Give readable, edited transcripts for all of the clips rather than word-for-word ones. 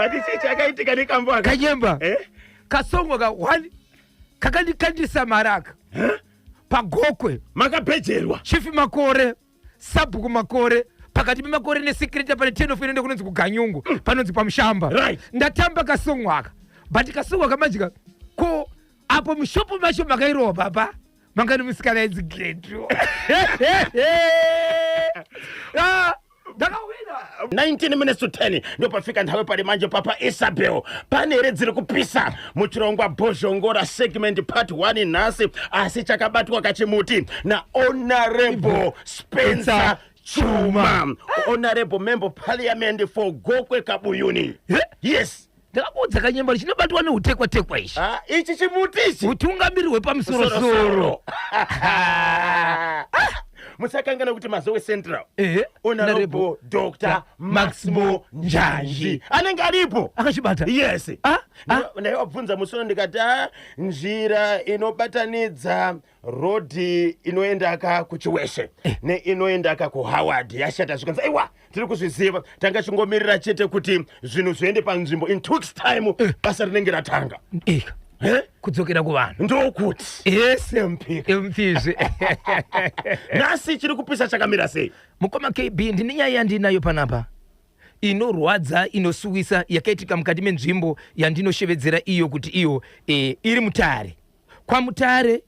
Wati chii chakaitika nekambo aka? Kanyemba. Eh? Kasongo ka one kakandikandisa maraka paGokwe. Makabhejerwa. Chief Makore, sabhuku Makore, pakati peMakore neSecret pane 10 of inoenda kunonzi kuGanyungu, panonzi paMushamba. Ndatamba kasongo aka, but kasongo aka manje ka ko apo mushopu macho makairowa baba manga nemusikana ainzi Getu. Ah, ndakawina. 19 minutes to 10 ndopafika nthawi pali manje papa Isabel. Pane here dziri kupisa muchirongwa Bhozhongora segment part 1 nhasi? Asi chakabatwa kachimuti naHonorable Spencer Chuma, honorable member parliament for Gokwe Kabuyuni. Eh? Yes. Ndakakuudza kanyemba, chinobatwa neutekwa tekwa ichi. Ah, ichi chimuti ichi. Utungamiri hwepamusorosoro. Musakangana kuti Mazowe Central, Honorable Honorable Dr Maximo Njanji anenge aripo. Akachibata. Yes. Ah, ah. Ndaiwabvunza musi uno ndikati, "Ah, nzira inobatanidza rodhi inoendaka kuChiweshe neinoendaka kuHoward yashata." Zvikanzi, "Aiwa, tiri kuzviziva, tanga chingomirira chete kuti zvinhu zviende panzvimbo. In 2 weeks time basa rinenge ratanga." Eh? Kudzokera kuvanhu. Ndokuti MP. MPzve. Nhasi chiri kupisa chakamira sei? Mukoma KB, ndine nyaya yandinayo panapa inorwadza, inosuwisa, yakaitika mukati menzvimbo yandinoshevedzera iyo kuti iyo iri Mutare, kwaMutare.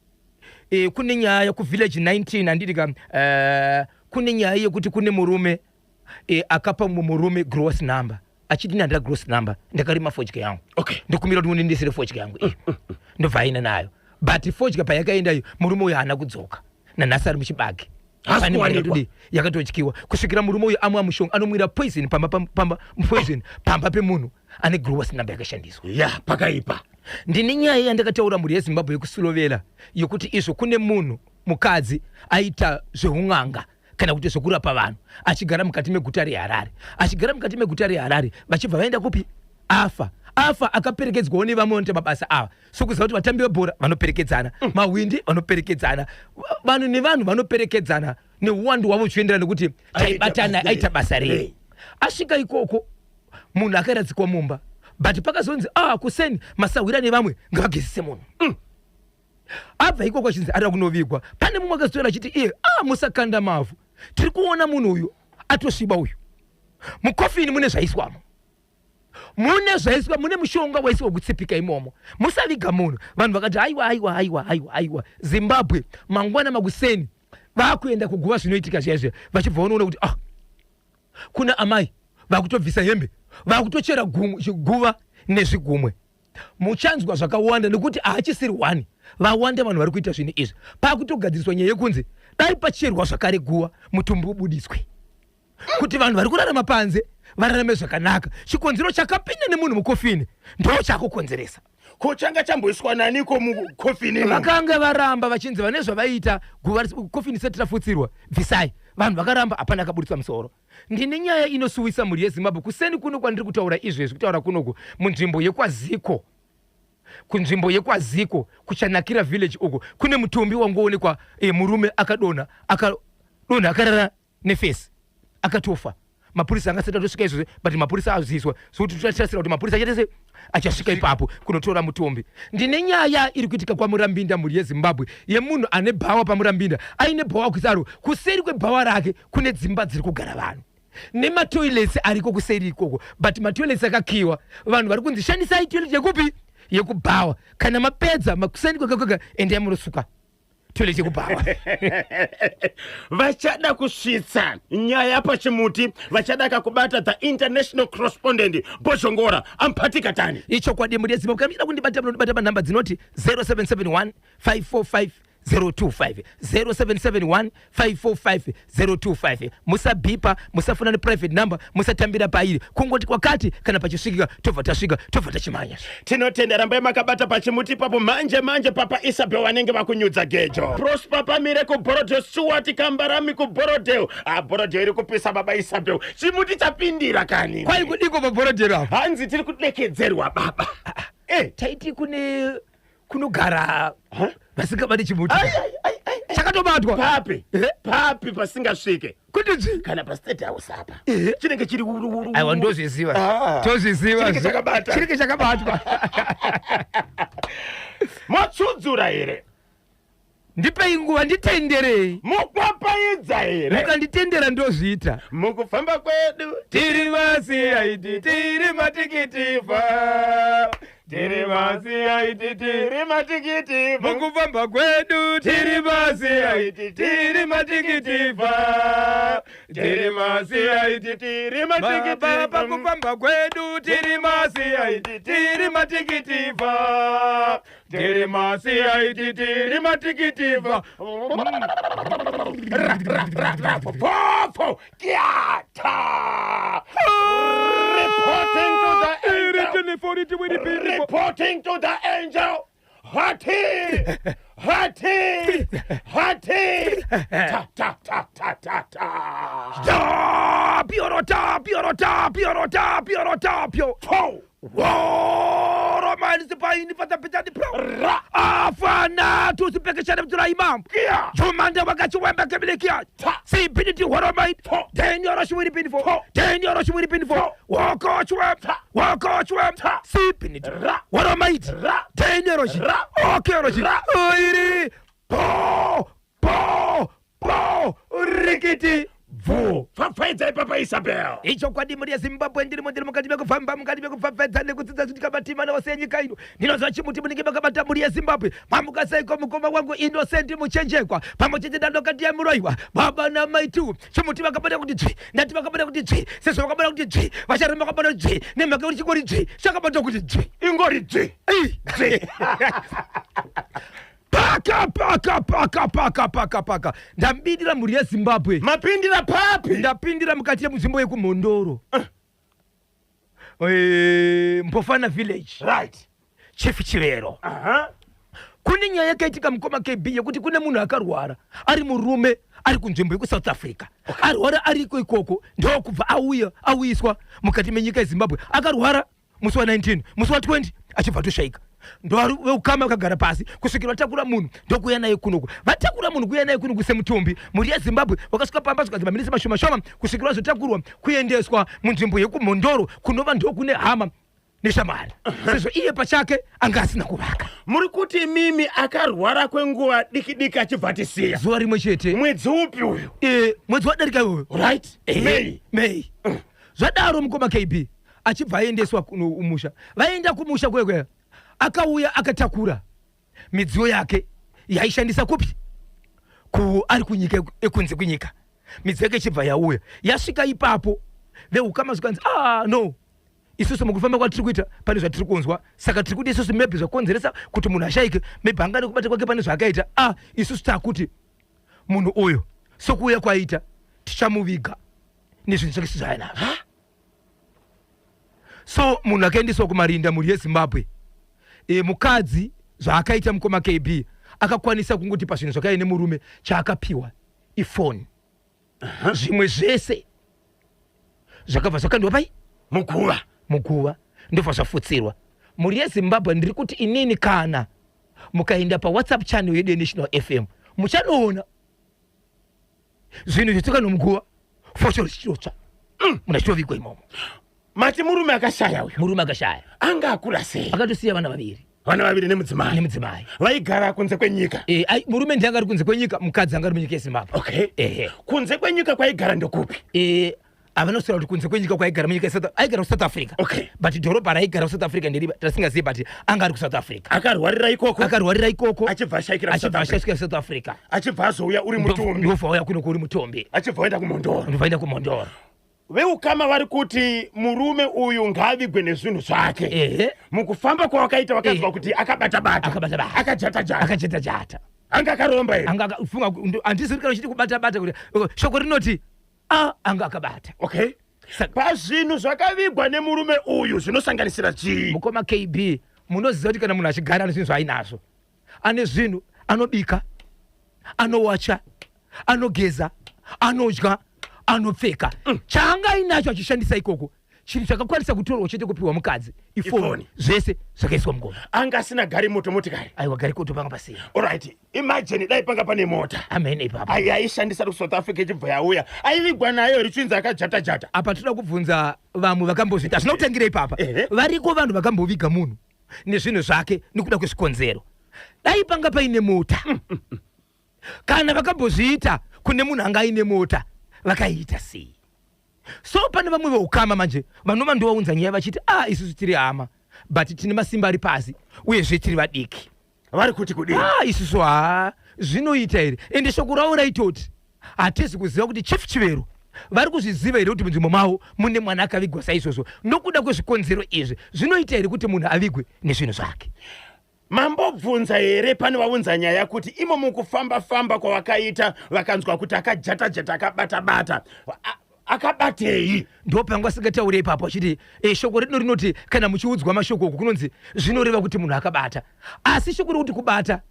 Kune nyaya kuvillage 19, handiti ka? Kune nyaya yekuti kune murume akapa mumwe murume gross number achiti, "Ndandira gross number, ndakarima fodya yangu. Ndokumbira kuti undindisire fodya yangu iyo." Ndobva aina nayo, but fodya payakaendayo murume uyu haana kudzoka. Nanhasi ari muchibage. Haasi Pane mari kuwanikwa. yakatodyiwa kusvikira murume uyu amwa mushonga anomwira poison pamba, pamba poison pamba pemunhu ane gross number yakashandiswa. Ya, pakaipa. Ndine nyaya yandakataura mhuri yeZimbabwe yekuSilovela, yekuti izvo kune munhu mukadzi aita zveun'anga kana kuti zvekurapa vanhu, achigara mukati meguta reHarare, achigara mukati meguta reHarare. Vachibva vaenda kupi? Afa, afa akaperekedzwawo nevamwe vanoita mabasa ava, sokuziva kuti vatambi vebhora vanoperekedzana, mahwindi vanoperekedzana, vanhu nevanhu vanoperekedzana neuwandu hwavo zvichienderana nekuti taibatana aita basa rei. Asvika ikoko, munhu akaradzikwa mumba, but pakazonzi, ah, kuseni masahwira nevamwe ngavagezise munhu. Abva ikoko achinzi arida kunovigwa, pane mumwe akazotaura achiti iye, "Ah, musakanda mavhu, tiri kuona munhu uyu atosviba uyu, mukofini mune zvaiswamo, mune zvaiswa, mune mushonga waiswa kutsipika imomo, musaviga munhu." Vanhu vakati, "Aiwa, aiwa, aiwa, aiwa, aiwa." Zimbabwe, mangwana makuseni vakuenda kuguva, zvinoitika zviya zviya, vachibva vanoona kuti, ah, kuna amai vakutobvisa hembe, vakutochera guva nezvigumwe. Muchanzwa zvakawanda nekuti haachisiri one, vawanda vanhu vari kuita zvinhu izvi. Pakutogadziriswa nyaya yekunzi dai pacherwa zvakare guva, mutumbi ubudiswe, kuti vanhu vari kurarama panze vararame zvakanaka. Chikonzero chakapinda nemunhu mukofini ndo chakukonzeresa. Ko changa chamboiswa naniko mukofini imomo? Vakanga varamba vachinzi vane zvavaita, guva kofini isati rafutsirwa bvisai. Vanhu vakaramba, hapana akaburitswa musoro. Ndine nyaya inosuwisa mhuri yeZimbabwe kuseni kuno kwandiri kutaura izvezvi, kutaura kunoku munzvimbo yekwaZiko, kunzvimbo yekwaZiko kuChanakira village uko, kune mutumbi wangoonekwa, murume akadonha, akadonha akarara neface, akatofa. Mapurisa anga asati atosvika izvozvo, but mapurisa aziswa, sokuti totarisira kuti mapurisa achaita sei, achasvika ipapo kunotora mutumbi. Ndine nyaya iri kuitika kwaMurambinda, mhuri yeZimbabwe, yemunhu ane bhawa paMurambinda, aine bhawa kuisaro. Kuseri kwebhawa rake kune dzimba dziri kugara vanhu nematoilets ariko kuseri ikoko, but matoilets akakiwa. Vanhu vari kunzi, "Shandisai toilet yekupi? Yekubhawa. Kana mapedza makuseni kwega kwega, endai munosuka toilet yekubhawa." Vachada kusvitsa nyaya pachimuti, vachada kakubata the international correspondent Bhozhongora ampatikatani. Ichokwadi, mhuri yeZimbabwe, kana muchida kundibata, munondibata panhamba dzinoti 0771 545 025, 0771 545 025. Musabhipa, musafuna neprivate number, musatambira pairi. Kungoti kwakati kana pachisvikika, tobva tasvika, tobva tachimhanya. Tinotenda, rambai makabata pachimuti ipapo. Manje manje Papa Isabel vanenge vakunyudza gejo. Prosper Pamire kuBorrowdale, Stuart Kambarami kuBorrowdale. Ah, Borrowdale iri kupisa. Baba Isabel, chimuti chapindira kani. Kwai kudiko paBorrowdale apo? Hanzi tiri kudekedzerwa baba. Taiti kune kunogara vasingabati chimuti. Ai, ai, ai, ai. Chakatobatwa. Papi? Eh? Papi pasingasvike? Kuti dzvi. Kana pastate house apa. Eh. Chinenge chiri wuru wuru. Aiwa, ndozviziva. Ah. Tozviziva. Chinenge chakabata. Chinenge chakabatwa. Motsudzura here? Ndipei nguva, nditenderei. Mukwapaidza here? Mukanditendera ndozviita. Mukufamba kwedu Tiri masiyaiti, tiri matikitiva, tiri masiyaiti, tiri tiri matikiti. Mukufamba kwedu tiri masiyaiti, tiri matikitiva, tiri masiyaiti, tiri Baba, matikiti. pakufamba kwedu tiri masiyaiti, tiri matikitiva, tiri masiyaiti, tiri matikitiva. Fofo kiata. Reporting to the angel. Reporting to the angel. Hati! Hati! Hati! Ta ta ta ta ta ta. Tapio, tapio, tapio, tapio, tapio. Fo! Woro mani sipaini fatapitani pro. Ra! Afana tusipekeshane mtura imam. Kia! Jumanda wakachiwemba kemilikia. Ta! Sipiniti woro mai. Fo! Ten yoro shiwiri pin fo. Fo! Ten yoro shiwiri pin fo. Fo! Woko chiwem. Ta! Woko chiwem. Ta! Sipiniti. Ra! Woro mai. Ra! Ten yoro shi. Ra! Okay yoro shi. Ra! Oiri. Po. Po. Po. Rikiti. Bvu! Pfapfaidzai Papa Isabel. Ichokwadi, mhuri yeZimbabwe, ndirimo, ndiri mukati mekufamba, mukati mekupfapfaidza nekudzidza zvitika matima ose enyika ino. Ndinozwa chimuti munenge makabata, mhuri yeZimbabwe. Mamuka seiko, mukoma wangu Innocent Muchenjekwa, pamwe chete naDokatiya Muroiwa, baba namaitu? Chimuti vakabata kuti dzvi. Ndati vakabata kuti dzvi. Sezvo vakabata kuti dzvi, vacharamba vakabata kuti dzvi, nemhaka yekuti chingori dzvi, chakabata kuti dzvi. Ingori dzvi. Ei! Dzvi. Paka paka paka paka paka paka, ndambindira, mhuri yeZimbabwe. Mapindira papi? Ndapindira mukati yemunzvimbo yekuMhondoro, Mbofana village, Chief Chivero. Kune nyaya yakaitika, mukoma KB, yekuti kune munhu akarwara, ari murume ari kunzvimbo yekuSouth Africa. Arwara ariko ikoko, ndokubva auya auyiswa mukati menyika yeZimbabwe. Akarwara musi wa19, musi wa20 achibva atoshaika. Ndoveukama vakagara pasi kusvikira vatakura munhu, ndokuuya naye kunoku. Vatakura munhu kuuya naye kunoku semutumbi, mhuri yeZimbabwe, vakasvika pamba zvikanzi maminisi mashoma shoma kusvikira vazotakurwa kuendeswa munzvimbo yekuMhondoro, kunova ndokune hama neshamwari, sezvo iye pachake anga asina kuvaka. Muri kuti mimi akarwara kwenguva diki diki achibva atisiya? Zuva rimwe chete. Mwedzi upi uyu? Mwedzi wadarika iwoyo. Right, May. May. Zvadaro, mukoma KB, achibva aendeswa kumusha. Vaenda kumusha kwekwe, akauya akatakura midziyo yake yaishandisa kupi ku ari kunyika ekunze kwenyika. Midziyo yake ichibva yauya, yasvika ipapo, veukama zvikanzi, "Ah, no, isusu mukufamba kwatiri kuita pane zvatiri kunzwa, saka tiri kuti isusu maybe zvakonzeresa kuti munhu ashaike, maybe anga nekubata kwake pane zvaakaita. Ah, isusu taakuti munhu uyu sokuuya kwaita tichamuviga nezvinhu zvake sizvaanazvo." So munhu akaendeswa kumarinda, mhuri yeZimbabwe. Mukadzi zvaakaita, mukoma KB, akakwanisa kungoti pazvinhu zvakaive nemurume, chaakapiwa ifoni. Zvimwe zvese zvakabva zvakandwa pai? Muguva. Muguva, ndobva zvafutsirwa. Mhuri yeZimbabwe, ndiri kuti inini kana mukaenda paWhatsApp channel yedu yeNational FM, muchanoona zvinhu zvitsika nomuguva, foshoro zvichitotsva, munhu achitovigwa imomo. Mati murume akashaya uyu? Murume akashaya. Anga akura sei? Akatosiya vana vaviri. Vana vaviri nemudzimai? Nemudzimai. Vaigara kunze kwenyika? E, murume ndiye anga ari kunze kwenyika, mukadzi anga ari munyika yeZimbabwe. Ehe. Kunze kwenyika kwaigara ndokupi? Havanotaura kuti kunze kwenyika kwaigara munyika aigara kuSouth Africa. But dhorobha raigara kuSouth Africa nderiba tasingazivi, but anga ari kuSouth Africa. Akarwarira ikoko? Akarwarira ikoko. Achibva ashayikira kuSouth Achibva Africa. ashaiswa South Africa. Achibva azouya uri mutumbi? Ndobva auya kuno kuri mutumbi. Achibva aenda kuMhondoro? Ndobva aenda kuMhondoro. Veukama vari kuti murume uyu ngaavigwe nezvinhu zvake. Mukufamba kwawakaita wakanzwa kuti akabata-bata? Akabata-bata. Akajata-jata? Akajata-jata. Anga akaromba here? Anga funga, handisi kana uchiti kubata-bata kuti shoko rinoti a anga akabata. Pazvinhu zvakavigwa nemurume uyu zvinosanganisira chii? Mukoma KB, munoziva kuti kana munhu achigara ane zvinhu zvaainazvo, ane zvinhu, anobika, anowacha, anogeza, anodya, anopfeka. Chaanga ainacho achishandisa ikoko. Chinhu chakakwanisa kutorwa chete kupiwa mukadzi ifoni. Ifoni. Zvese zvakaiswa mugomba. Anga asina gari moto motikari. Aiwa, gari koto panga pasina. Alright, imagine dai panga pane mota. Amene ipapo. Ai aishandisa kuSouth Africa ichibva yauya. Aivigwa nayo richinzi akajata jata. Apa toda kubvunza vamwe vakambozviita. Hazvina kutangira ipapa. Variko vanhu vakamboviga munhu nezvinhu zvake nekuda kwezvikonzero. Dai panga paine mota. Kana vakambozviita kune munhu anga aine mota, vakaiita sei? So pane vamwe veukama manje vanova ndovaunza nyaya vachiti ah, isusu tiri hama but tine masimba ari pasi uyezve tiri vadiki. Vari kuti kudii? Ah, isusu haa zvinoita here? Ende shoko ravo raitoti hatisi kuziva kuti Chief Chivero vari kuzviziva here kuti munzvimbo mavo mune mwana akavigwa saizvozvo nokuda kwezvikonzero izvi. Zvinoita here kuti munhu avigwe nezvinhu zvake? Mambobvunza here pane vaunza nyaya kuti imo mukufamba famba kwavakaita vakanzwa kuti akajata jata akabata bata akabatei? Ndopanga asingataure ipapo achiti shoko rino rinoti kana muchiudzwa mashoko uku kunonzi zvinoreva kuti munhu akabata, asi shoko rokuti kubata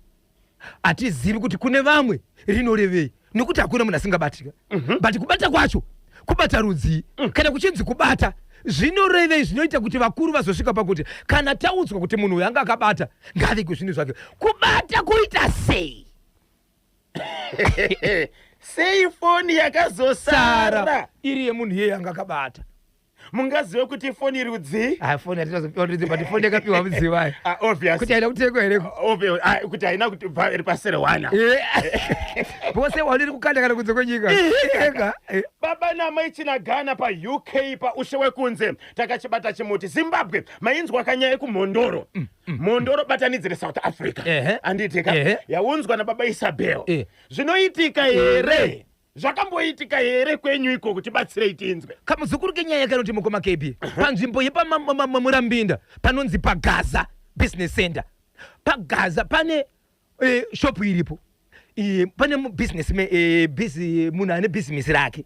hatizivi kuti kune vamwe rinorevei nekuti hakuna munhu asingabatika. But kubata kwacho kubata rudzii? Kana kuchinzi kubata zvinorevei? Zvinoita kuti vakuru vazosvika pakuti kana taudzwa kuti munhu uyu anga akabata ngaavigwe zvinhu zvake, kubata kuita sei? Sei foni yakazosara sara iri yemunhu iyeye anga akabata? Mungazive kuti foni rudzii? Ah, foni hatinazopiwa rudzi, but foni yakapiwa mudzimai. Ah, obvious. Kuti haina kutengwa here? Obvious. Ah, kuti haina kuti bva iri paserewana. Bose wauri kukanda kana kunze kwenyika ega. Baba namai Chinagana paUK paushe wekunze takachibata chimuti. Zimbabwe mainzwa kanyaya yekuMhondoro. Mhondoro batanidzire South Africa. Anditika yaunzwa nababa Isabel. Zvinoitika here? Zvakamboitika here kwenyu iko? Kuti batsirei tinzwe. Kamuzukuru kenyaya kanoti mukoma KB, panzvimbo yepaMurambinda panonzi paGaza Business Center, paGaza pane shopu iripo. Pane business munhu ane bhizinesi rake.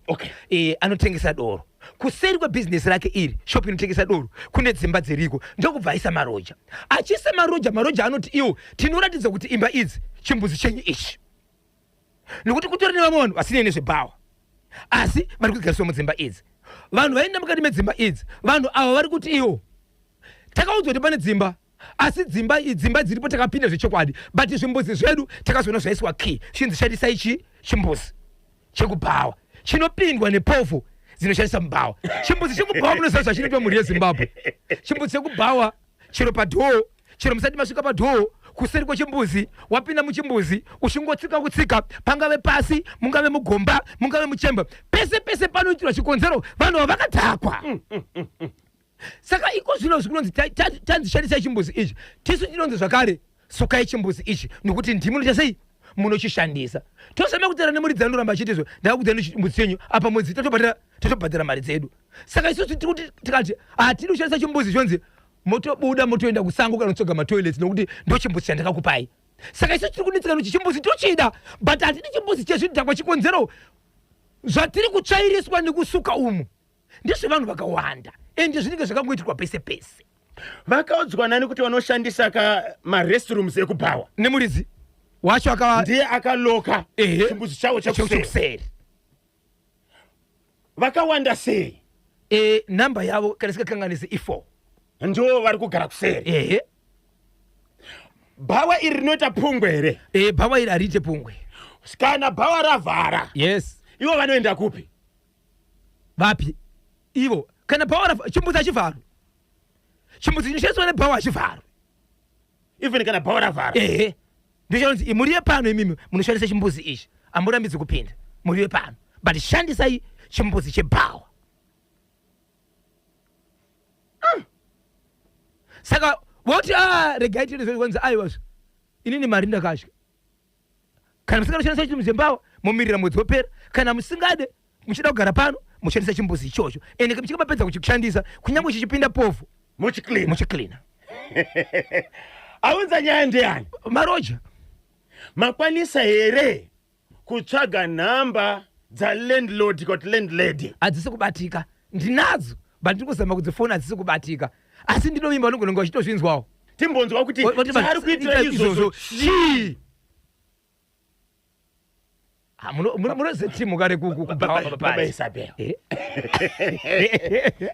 Anotengesa doro. Kuseri kwebhizinesi rake iri, shopu inotengesa doro, kune dzimba dziriko. Ndokubva aisa maroja. Achiisa maroja, maroja anoti iwo tinoratidza kuti imba idzi chimbuzi chenyu ichi, nekuti kutori nevamwe vanhu vasinei nezvebhawa asi vari kugariswa mudzimba idzi. Vanhu vaenda mukati medzimba idzi, vanhu ava vari kuti iwo takaudzwa kuti pane dzimba, asi dzimba dziripo takapinda zvechokwadi, but zvimbuzi zvedu takazoona zvaiswa key, chinzi shandisai chi chimbuzi chekubhawa chinopindwa nepovho dzinoshandisa mubhawa. Chimbuzi chekubhawa munoziva zvachinoitwa, mhuri yeZimbabwe? Chimbuzi chekubhawa, chero padhoo, chero musati masvika padhoo, kuseri kwechimbuzi, wapinda muchimbuzi uchingotsika kutsika, pangave pasi, mungave mugomba, mungave muchemba, pese pese panoitirwa chikonzero vanhu vavakadhakwa. Saka iko zvino zvikunonzi tanzi shandisai chimbuzi ichi, tisu tinonzi zvakare sukai chimbuzi ichi nekuti ndimi munoita sei, munochishandisa. Tozama kutaura nemuridzi, anoramba achiti izvo ndakakudzai chimbuzi chenyu apa mwedzi totobhadhara mari dzedu. Saka isusu tiri kuti tikati hatidi kushandisa chimbuzi, chonzi motobuda motoenda kusango kana kutsvaga matoilets nekuti ndo chimbuzi chandakakupai. Saka isusu tiri kunetseka kuti chimbuzi tochida, but hatidi chimbuzi chezvidhakwa. Chikonzero zvatiri kutsvairiswa nekusuka umu ndezvevanhu vakawanda, ende zvinenge zvakangoitirwa pese pese. Vakaudzwa nani kuti vanoshandisa ka marestrooms ekubhawa? Nemuridzi wacho akava ndiye akaloka chimbuzi chavo chekuseri. Chekuseri. Vakawanda sei? Namba yavo kana sikakanganisi i4. Ndo vari kugara kuseri? Ehe. Bhawa iri rinoita pungwe here? Bhawa iri hariite pungwe. Kana bhawa ravhara, ivo vanoenda kupi? Vapi ivo? Kana bhawa chimbuzi hachivharwi. Chimbuzi chinoshandiswa nebhawa hachivharwi. Even kana bhawa ravhara? Ehe, ndochanonzi muri yepano, imimi munoshandisa chimbuzi ichi, hamurambidzi kupinda muri yepano, but shandisai chimbuzi chebhawa. Saka voti a regai tiende, aiwa, inini mari ndakadya. Kana musingade kushandisa chimbuzi chebhawa, momirira mwedzi wopera. Kana musingade, muchida kugara pano, mushandisa chimbuzi ichocho, ende muchinge mapedza kuchishandisa, kunyange chichipinda povho, muchiklina. Muchiklina. Aunza nyaya ndiani? Maroja. Makwanisa here kutsvaga nhamba dzalandlord kuti landlady? Hadzisi kubatika. Ndinadzo, but ndiri kuzama kudzifona, hadzisi kubatika, asi ndinovimba vanogona kunge vachitozvinzwawo. Timbonzwa kuti Voti chaari kuitira izvozvo izvozvo chii? Ah, munoziva kare Baba Isabel.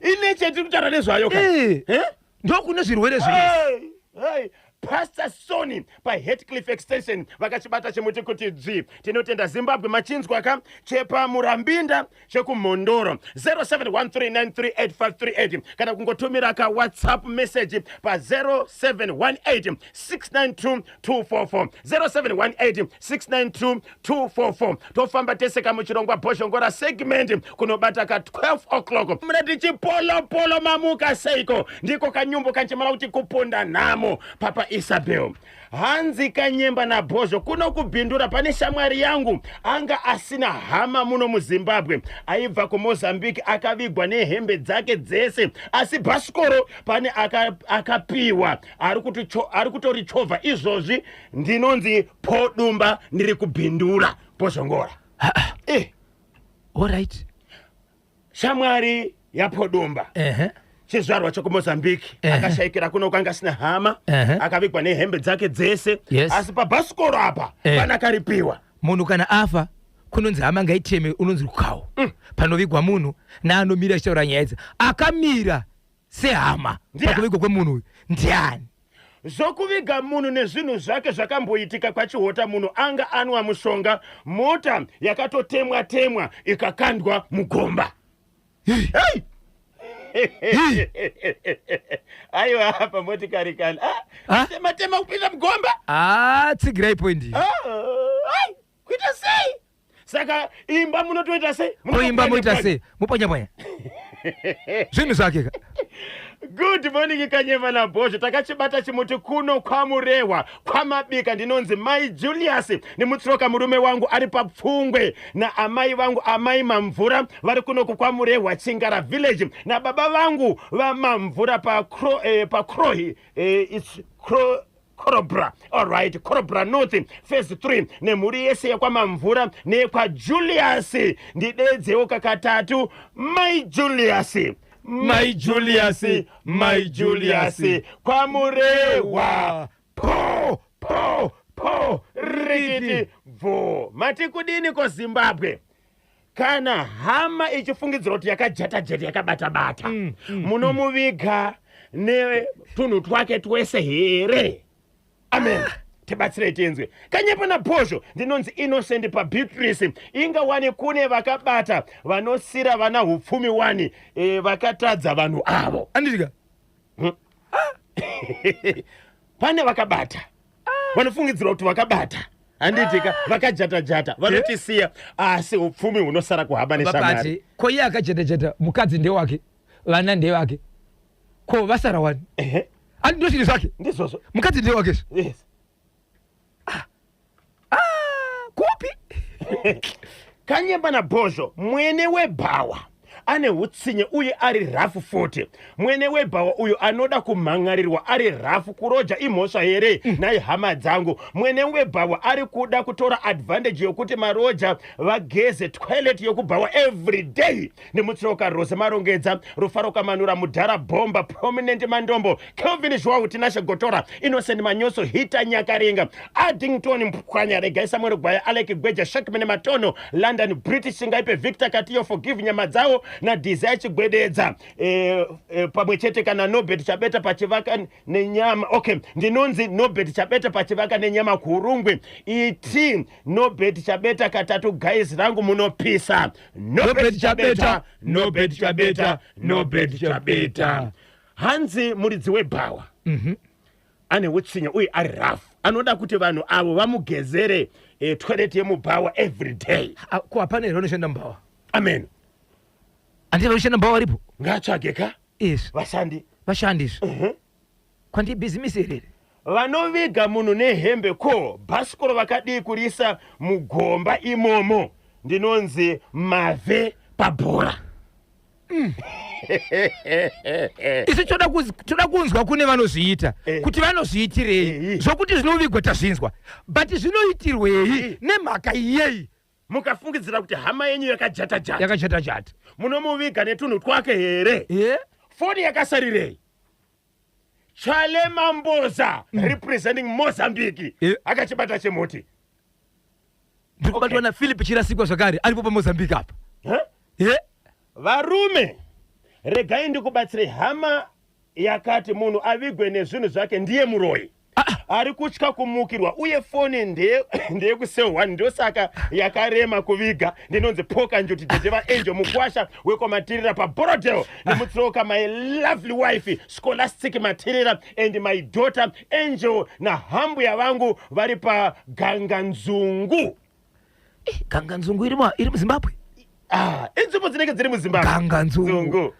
Ine chetiri kutaura nezvayo ka. Eh. Eh? Ndokune zvirwere zvese. Hey, hey. Pastor Sony paHatcliffe Extension vakachibata chimuti kuti dzvi. Tinotenda Zimbabwe machinzwa ka chepaMurambinda chekuMhondoro 0713938538 kana kungotumira ka WhatsApp message pa 0718 692 244, 0718 692 244. Tofamba tese kamuchirongwa Bhozhongora segment kunobata ka 12 o'clock. Muna tichipolopolo, mamuka seiko? Ndiko kanyumbo kanchimala kuti kuponda nhamo. Papa Isabel, hanzi Kanyemba naBhozho, kuno kubhindura pane shamwari yangu anga asina hama muno muZimbabwe, aibva kuMozambique, akavigwa nehembe dzake dzese, asi bhasikoro pane akapiwa ari kutorichovha izvozvi. Ndinonzi Podumba, ndiri kubhindura. Bhozhongora. Alright. Shamwari yaPodumba, chizvarwa chokuMozambique, akashayikira kuno, kwanga asina hama, akavigwa nehembe dzake dzese, asi pabhasikoro apa pana akaripiwa. Munhu kana afa kunonzi hama ngaiteme, unonzi rukawo panovigwa munhu, naanomira achitaura nyaya idzi akamira sehama Ndiani? pakuvigwa kwemunhu uyu ndiani? Zvokuviga munhu nezvinhu zvake zvakamboitika kwaChihota. Munhu anga anwa mushonga, mota yakatotemwa temwa ikakandwa mugomba. Hey! Aiwa, apa motikari kana. Ah? Tema tema kupinda mugomba. Ah, tsigirai point iyi. Ah, ai, kuita sei? Saka imba munotoita sei? Kuimba moita sei? Mupwanya-pwanya zvinhu zvake ka. Good morning Kanyemba naBhozho, takachibata chimuti kuno kwaMurehwa kwaMabika. Ndinonzi Mai Julius nemutsiroka. Murume wangu ari paPfungwe naamai vangu, Amai Mamvura, vari kunoku kwaMurehwa, Chingara village, nababa vangu vaMamvura paCrohi, it's Corobra, alright, Corobra North Phase 3, nemhuri yese yekwamamvura neyekwaJulius. Ndidedzewo kakatatu, Mai Julius, Mai Julius, Mai Julius, kwaMurehwa. Po po po, rikiti bvo. Mati kudini koZimbabwe? Kana hama ichifungidzira kuti yakajata jata, yakabata-bata, munomuviga netunhu twake twese here? Amen, tibatsirei tinzwe. Kanyemba naBhozho, ndinonzi Innocent paBeatrice. Inga wani kune vakabata vanosira vana upfumi wani, vakatadza vanhu avo. Anditika. Pane vakabata vanofungidzirwa kuti vakabata, handitika, vakajata-jata, vanotisiya, asi upfumi hunosara kuhama neshamwari. Babati ko iye akajeta-jeta, mukadzi ndewake, vana ndevake, ko vasara wani? Andi ndo zvinhu zvake. Ndizvozvo. Mukadzi ndewake. Yes. Ah, kupi? Kanyemba naBhozho, mwene webhawa ane utsinye uye ari rafu futi. Mwene webhawa uyu anoda kumhan'arirwa, ari rafu. Kuroja imhosva here nhai hama dzangu? Mwene webhawa ari kuda kutora advantage yokuti maroja vageze toilet yokubhawa every day. Nemutsiroka Rose Marongedza, Rufaro Kamanura, Mudhara Bhomba, Prominent Mandombo, Kelvin Zhwau, Tinashe Gotora, Innocent Manyoso, Hita Nyakaringa, Addington Mpwanya, Regai Samuel Gwaya, Alec Gweja, Shakman Matono, London British Singaipe, Victor Katiyo, Forgive Nyama Dzawo naDesire Chigwededza, pamwe chete kana Nobert Chabeta pachivaka nenyama. Okay, ndinonzi Nobert Chabeta pachivaka nenyama kuUrungwe. Iti Nobert Chabeta katatu, guys rangu munopisa. Nobert Chabeta, Nobert Chabeta, Nobert Chabeta. Hanzi muridzi webhawa ane utsinye uye ari rafu, anoda kuti vanhu avo vamugezere toilet yemubhawa every day. Ah, ko hapana here vanoshanda mubhawa? Amen. Handiti vanoshanda mubhawa varipo? Ngaatsvage ka Izvi. vashandi. Vashandi izvi. Kwandi bhizimisi here? Vanoviga munhu nehembe, ko bhasikoro vakadii kurisa mugomba imomo? Ndinonzi Mavhe pabhora. Isu toda kunzwa kune vanozviita kuti vanozviitirei. Zvokuti zvinovigwa tazvinzwa, but zvinoitirwei? Nemhaka iyei? Mukafungidzira kuti hama yenyu yakajata jata, yakajata-jata, munomuviga netunhu twake here? Foni yakasarirei? Chale Mamboza, representing Mozambique, akachibata chemuti. Ndiri kubatwa naPhilip Chirasikwa zvakare, aripo paMozambique apa. Huh? Ye? Varume, regai ndikubatsire. Hama yakati munhu avigwe nezvinhu zvake ndiye muroyi ari kutya kumukirwa, uye foni ndeyekucell 1, ndosaka yakarema kuviga. Ndinonzi Poka Njuti, dede vaAngel Mukwasha wekwaMatirira paBorodale. Nemutsiroka my lovely wife Scholastic Matirira and my daughter Angel nahambuya vangu vari paGanganzungu. Eh, Ganganzungu iri muZimbabwe? Ah, inzvimbo dzinenge dziri muZimbabwe. Ganganzungu. Nzungu.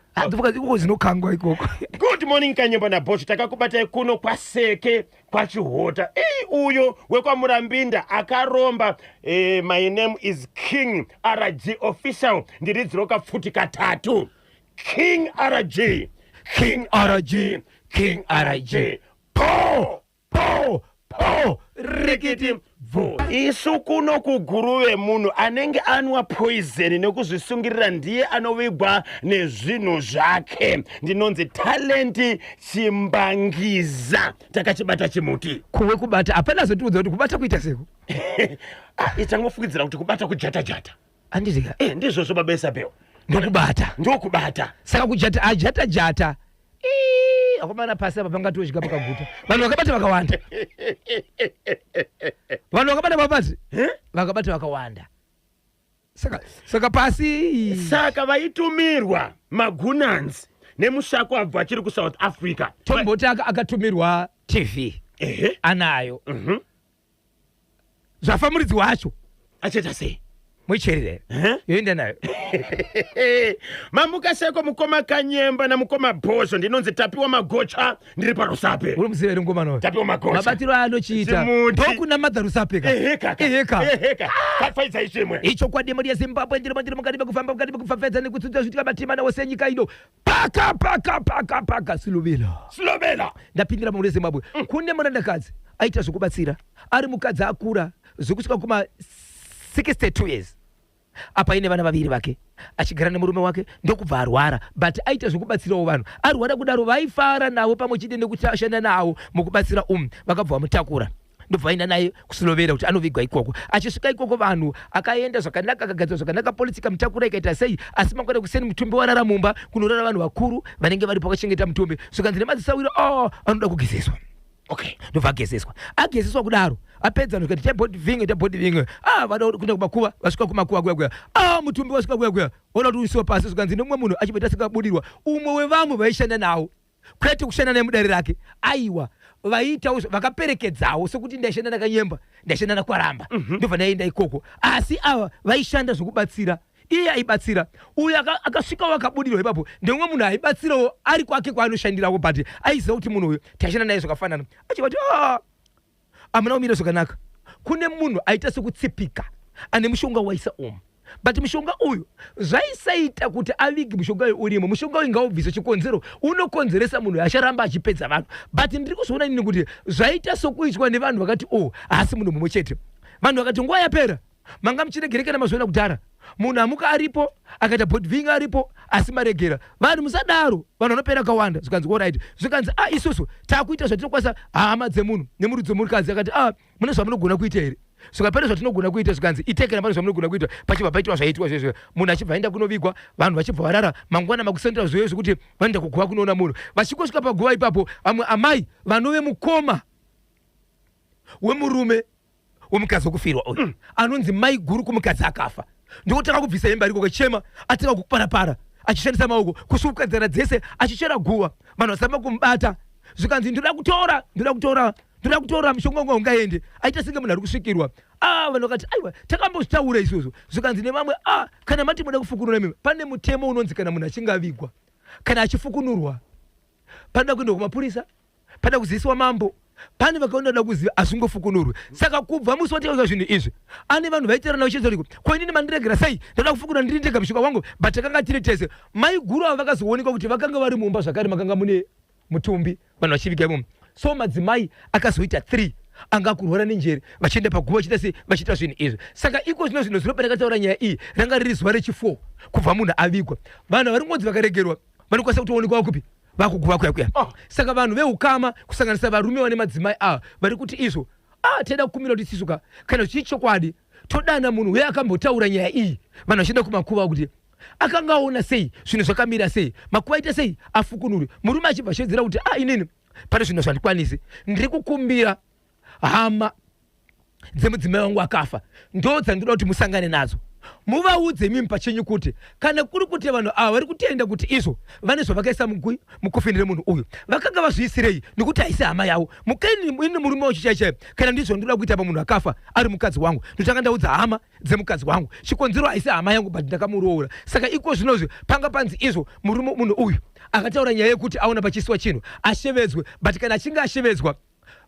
Ikoko zinokangwa ikoko. Good morning, Kanyemba naBosho. Takakubatai kuno kwaSeke, kwaChihota. Ei, uyo wekwaMurambinda akaromba. My name is King RG Official. Ndiridziroka pfuti katatu. King RG, King RG, King RG, po po po, rikiti bvu. Isu kuno kuGuruve, munhu anenge anwa poison nekuzvisungirira ndiye anovigwa nezvinhu zvake. Ndinonzi Talenti Chimbangiza. Takachibata chimuti. Kuwe kubata hapana zotiudza kuti kubata kuita seko. Ah, ichangofukidzira kuti kubata kujata jata. Andizika. Eh, ndizvozvo, baba Isabel. Ndokubata. Ndokubata. Saka kujata, ajata jata. Ii, akomana, pasi apa pangatodya pakaguta. Vanhu vakabata vakawanda, vanhu vakabata vabati. Eh? Vakabata vakawanda, saka pasi. Saka vaitumirwa magunanzi nemusako abva achiri kuSouth Africa. Tomboti akatumirwa TV. Anayo. Zvafa muridzi wacho. Achaita sei? Muicherere. Eh? Yoenda nayo. Mamuka seko, mukoma Kanyemba namukoma Bhozho? Ndinonzi Tapiwa Magocha, ndiri paRusape. Uri muziva here ngoma noyo? Tapiwa Magocha. Mabatiro aanochiita. Chimuti. Ndokunamata Rusape ka. Ehe kaka. Ehe ka. Ehe ka, kafaidzai chimwe. Ichokwadi, mhuri yeZimbabwe, ndiri mukati mekufamba, mukati mekupfapfedza nekutsudza zviitika matimana wose enyika ino. Paka paka paka paka Siluvilo. Silobela. Ndapindira mhuri yeZimbabwe. Kune murandakadzi aita zvekubatsira, ari mukadzi akura zvekusvika kuma 62 years apa, aine vana vaviri vake, achigara nemurume wake, ndokubva arwara. But aita zvekubatsirawo vanhu. Arwara kudaro, vaifara navo pamwe chete nekushanda navo mukubatsira umu, vakabva vamutakura, ndobva vaenda naye kuSilovera kuti anovigwa ikoko. Achisvika ikoko, vanhu akaenda zvakanaka, akagadzirwa zvakanaka, polisi ikamutakura, ikaita sei. Asi mangwana kuseni, mutumbi warara mumba kunorara vanhu vakuru vanenge varipo vakachengeta mutumbi, zvikanzi nemadzisawiro, o anoda kugezeswa. Ndobva agezeswa. Agezeswa kudaro, apedza, ndikati tabody vinge, tabody vinge. Ah, vada kuenda kumakuva. Vasvika kumakuva kuya kuya, ah, mutumbi wasvika kuya kuya, oda kuti uisiwe pasi. Zvikanzi nemumwe munhu achibva asikabudirwa, umwe wevamwe vaishanda nawo, kwete kushanda naye mudare rake, aiwa, vaiitawo vakaperekedzawo, sekuti ndaishanda naKanyemba, ndaishanda naKwaramba, ndobva ndaenda ikoko. Asi ava vaishanda zvokubatsira, iye aibatsira uyu akasvikawo akabudirwa ipapo ndemumwe munhu aibatsirawo ari kwake kwaanoshandirawo, but aiziva kuti munhu uyu taishanda naye zvakafanana. Achivati, "Ah, hamuna kumira zvakanaka. Kune munhu aita sekutsipika ane mushonga waisa umu, but mushonga uyu zvaisaita kuti avige mushonga uyu urimo. Mushonga uyu ngaubviswe, chikonzero unokonzeresa munhu acharamba achipedza vanhu." But ndiri kuzoona inini kuti zvaita sokuitwa nevanhu vakati, "Oh, haasi munhu mumwe chete." Vanhu vakati nguva yapera manga muchiregere kana mazviona kudhara, munhu amuka aripo, akaita bodving aripo, asi maregera. Vanhu musadaro, vanhu vanopera kawanda. Zvikanzi, "Alright." Zvikanzi, "A, isusu taakuita zvatinokwanisa." Hama dzemunhu nemurudzi wemukadzi akati, "A, mune zvamunogona kuita here?" Svika pane zvatinogona kuita. Zvikanzi, "Iteke pane zvamunogona kuita." Pachibva paitwa zvaitwa zvezvo, munhu achibva aenda kunovigwa, vanhu vachibva varara. Mangwana makusendera zvoyo zvekuti vanoenda kuguva kunoona munhu. Vachingosvika paguva ipapo, vamwe amai vanove mukoma wemurume wemukadzi wekufirwa uyu, anonzi mai guru kumukadzi akafa, ndokutanga kubvisa hembe ariko kachema, atanga kuparapara achishandisa maoko kusuka nzara dzese, achichera guva, vanhu vasamba kumubata. Zvikanzi, "Ndoda kutora, ndoda kutora, ndoda kutora mushonga wangu, ungaende." Aita senge munhu ari kusvikirwa. Ah, vanhu vakati, "Aiwa, takambozvitaura isusu." Zvikanzi nevamwe, "Ah, kana mati muda kufukunura imimi, pane mutemo unonzi kana munhu achinge avigwa kana achifukunurwa, panoda kuendwa kumapurisa, pada kuziviswa mambo, pane vakaona da kuziva, hazvingofukunurwe." Saka kubva musi watikaita zvinhu izvi, ane vanhu vaiterana vachizoliko, "Ko inini mandiregera sei? Ndoda kufukunura ndiri ndega mushonga wangu." But takanga tiri tese. Mai guru ava vakazoonekwa kuti vakanga vari mumba zvakare makanga mune mutumbi, vanhu vachiviga imomo. So madzimai akazoita 3 anga akurwara nenjere, vachienda paguva, vachiita sei, vachiita zvinhu izvi. Saka iko zvino zvinhu zvino pandakataura nyaya iyi, ranga riri zuva rechi4 kubva munhu avigwa. Vanhu vari ngonzi vakaregerwa vanokwanisa kutoonekwa kupi? Vakuguva kuya kuya. Oh. Saka vanhu veukama, kusanganisa varume vane madzimai ava, vari kuti izvo, ah, taida kukumbira kuti isusu ka, kana zvichiri chokwadi, Todana munhu uye akambotaura nyaya iyi vanhu vachienda kumakuva kuti akanga aona sei zvinhu zvakamira sei, makuva aita sei afukunurwe. Murume achibva ashevedzera kuti a ah, inini pane zvinhu zvandikwanisi, ndiri kukumbira hama dzemudzimai wangu akafa ndo dzandinoda kuti musangane nadzo muvaudze imimi pachenyu kuti kana kuri kuti vanhu ava vari kutenda kuti izvo vane zvavakaisa mukofini remunhu uyu vakanga vazviisirei nekuti haisi hama yavo mukaini ini murume wacho chai chai kana ndizvo ndinoda kuita pamunhu akafa ari mukadzi wangu ndotanga ndaudza hama dzemukadzi wangu chikonzero haisi hama yangu but ndakamuroora saka iko zvinozvi panga panzi izvo murume munhu uyu akataura nyaya yekuti aona pachiiswa chinhu ashevedzwe but kana achinge ashevedzwa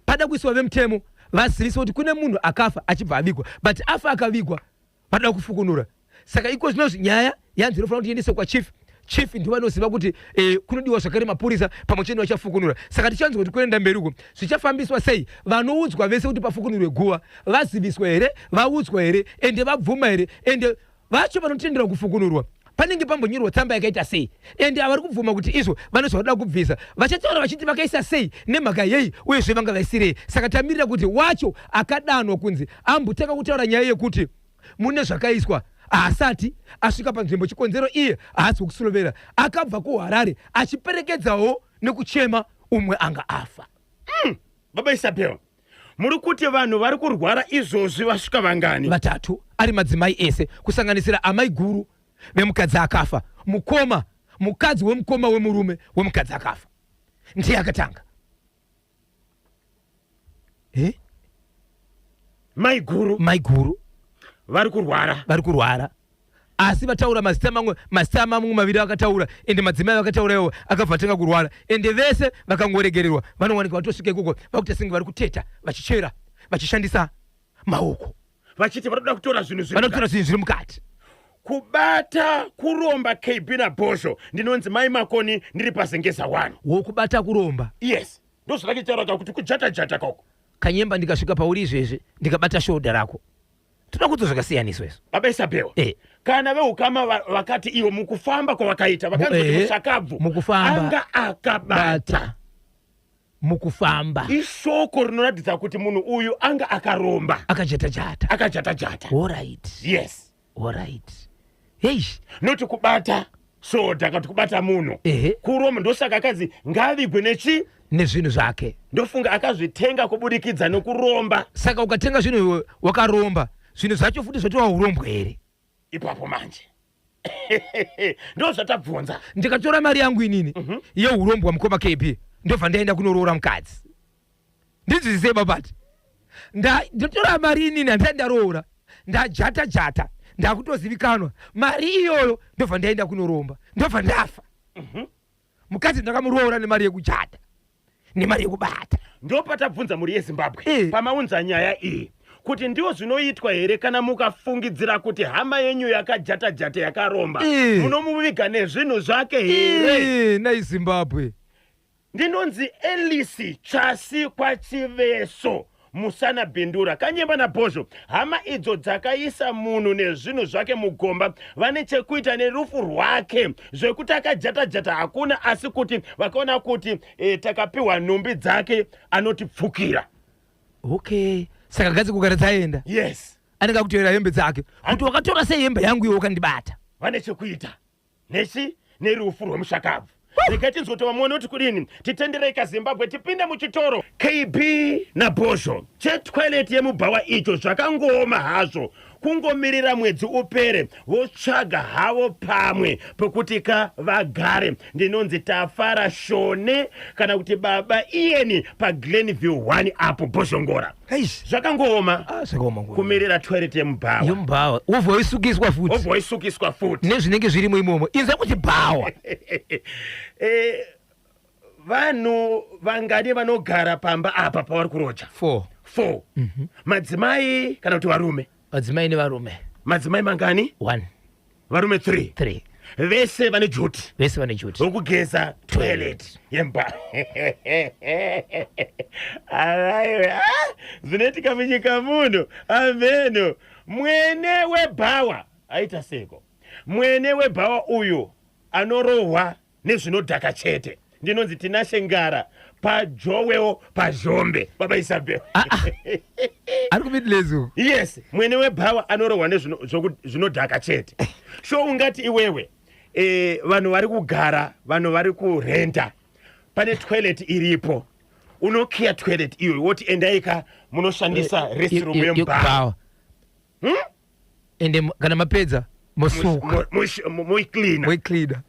pada kuiswa vemutemo vaziviswe kuti kune munhu akafa achibva avigwa but afa akavigwa vanoda kufukunura saka iko zvinozvi nyaya yanzi inofanira kuti iendeswe kwachief chief ndivo vanoziva kuti eh, kunodiwa zvakare mapurisa pamwe chete vachafukunura saka tichanzwa kuti kuenda mberi uko zvichafambiswa sei vanoudzwa vese kuti pafukunurwe guva vaziviswa here vaudzwa here ende vabvuma here ende vacho vanotenderwa kufukunurwa panenge pambonyorwa tsamba yakaita sei ende avari kubvuma kuti izvo vane zvavanoda kubvisa vachataura vachiti vakaisa sei nemhaka yei uyezve vanga vaisirei saka tamirira kuti wacho akadanwa kunzi ambotanga kutaura nyaya yekuti mune zvakaiswa haasati asvika panzvimbo chikonzero iye haasi wekusulovera akabva kuharare achiperekedzawo nekuchema umwe anga afa mm, baba isabel muri kuti vanhu vari kurwara izvozvi vasvika vangani vatatu ari madzimai ese kusanganisira amai guru vemukadzi akafa mukoma mukadzi wemukoma wemurume wemukadzi akafa ndiye akatanga eh? Maiguru maiguru vari kurwara vari kurwara asi vataura mazita mamwe mazita mamwe maviri akataura ende madzimai vakataura iwo akabva atanga kurwara ende vese vakangoregererwa vanowanika vatosvika ikoko vakuita senge vari kuteta vachichera vachishandisa maoko vachiti vanoda kutora zvinhu zviri vanotora zvinhu zviri mukati kubata kuromba kb nabhozho ndinonzi mai makoni ndiri pazengeza 1 wokubata kuromba yes ndozvandakitaura kuti kujata jata koko kanyemba ndikasvika pauri izvezvi ndikabata shoulder rako toda kudzo zvakasiyaniswa izvo baba isabel eh. kana veukama vakati ivo mukufamba kwavakaita vakanzi kuti eh, mushakabvu mukufamba anga akabata mukufamba ishoko rinoratidza kuti munhu uyu anga akaromba akajatajata akajatajata orit yes orit hei noti kubata soda kana kubata munhu kuroma ndosaka akanzi ngaavigwe nechi nezvinhu zvake ndofunga akazvitenga kubudikidza nokuromba saka ukatenga zvinhu iwe wakaromba zvinhu zvacho futi zvatova urombwa here ipapo manje ndozvatabvunza ndikatora mari yangu inini mm -hmm. yeurombwa mukoma kb ndobva ndaenda kunoroora mukadzi ndinzwisisei babati ndotora mari inini handisati ndaroora ndajata jata ndakutozivikanwa mari iyoyo ndobva ndaenda kunoromba ndobva ndafa mhm. mukadzi ndakamuroora nemari yekujata nemari yekubata ndopatabvunza mhuri yezimbabwe eh. pamaunza nyaya iyi kuti ndiwo zvinoitwa here kana mukafungidzira kuti hama yenyu yakajata jata yakaromba eh. munomuviga nezvinhu zvake here eh, nai zimbabwe Ndinonzi Elisi Chasi kwaChiveso Musana Bindura Kanyemba naBhozho hama idzo dzakaisa munhu nezvinhu zvake mugomba vane chekuita nerufu rwake zvekuti akajata-jata hakuna asi kuti vakaona kuti e, takapiwa nhumbi dzake anotipfukira. Okay saka gadzi kugara dzaenda. Yes. Anenge akutoera hembe dzake kuti wakatora sei hembe yangu iwe ukandibata. Vane chekuita. Nechi nerufu rwemushakabvu. Regai tinzwe kuti vamwe vanoti kudini. Titenderei kaZimbabwe tipinde muchitoro. KB naBhozho. Chetoilet yemubhawa icho zvakangooma hazvo. Kungomirira mwedzi upere votsvaga havo pamwe pekuti ka vagare. Ndinonzi Tafara Shone kana kuti Baba Ian paGlenview 1 apo Bhozhongora. Eish. Zvakangooma. Ah, zvakaoma nguva. Kumirira toilet yemubhawa. Yemubhawa. Wobva waisukiswa futi. Wobva waisukiswa futi. Nezvinenge zvirimo imomo. Inzwa kuti bhawa. Eh, vanhu vangani vanogara pamba apa pavari kuroja? Four. Four. Mm -hmm. Madzimai kana kuti varume? Madzimai nevarume. Madzimai mangani? One. Varume 3. 3. Vese vane duty. Vese vane duty. Rokugeza toilet yemba. Alaiwe. Ah, zvinoitika munyika muno. Ameno. Mwene webhawa aita seko. Mwene webhawa uyu anorohwa nezvinodhaka chete. Ndinonzi Tinashe Ngara. pajowewo pazhombe baba Isabel. Ah, ah. Ari kuMidlands uku. Yes, mwene webhawa anorohwa nezvinodhaka chete. So ungati iwewe vanhu vari kugara, vanhu vari kurenta, pane toilet iripo, unokiya toilet iyoyo woti endaika munoshandisa restroom yemubhawa. Ende kana mapedza mosuka. Moicleana. Moicleana.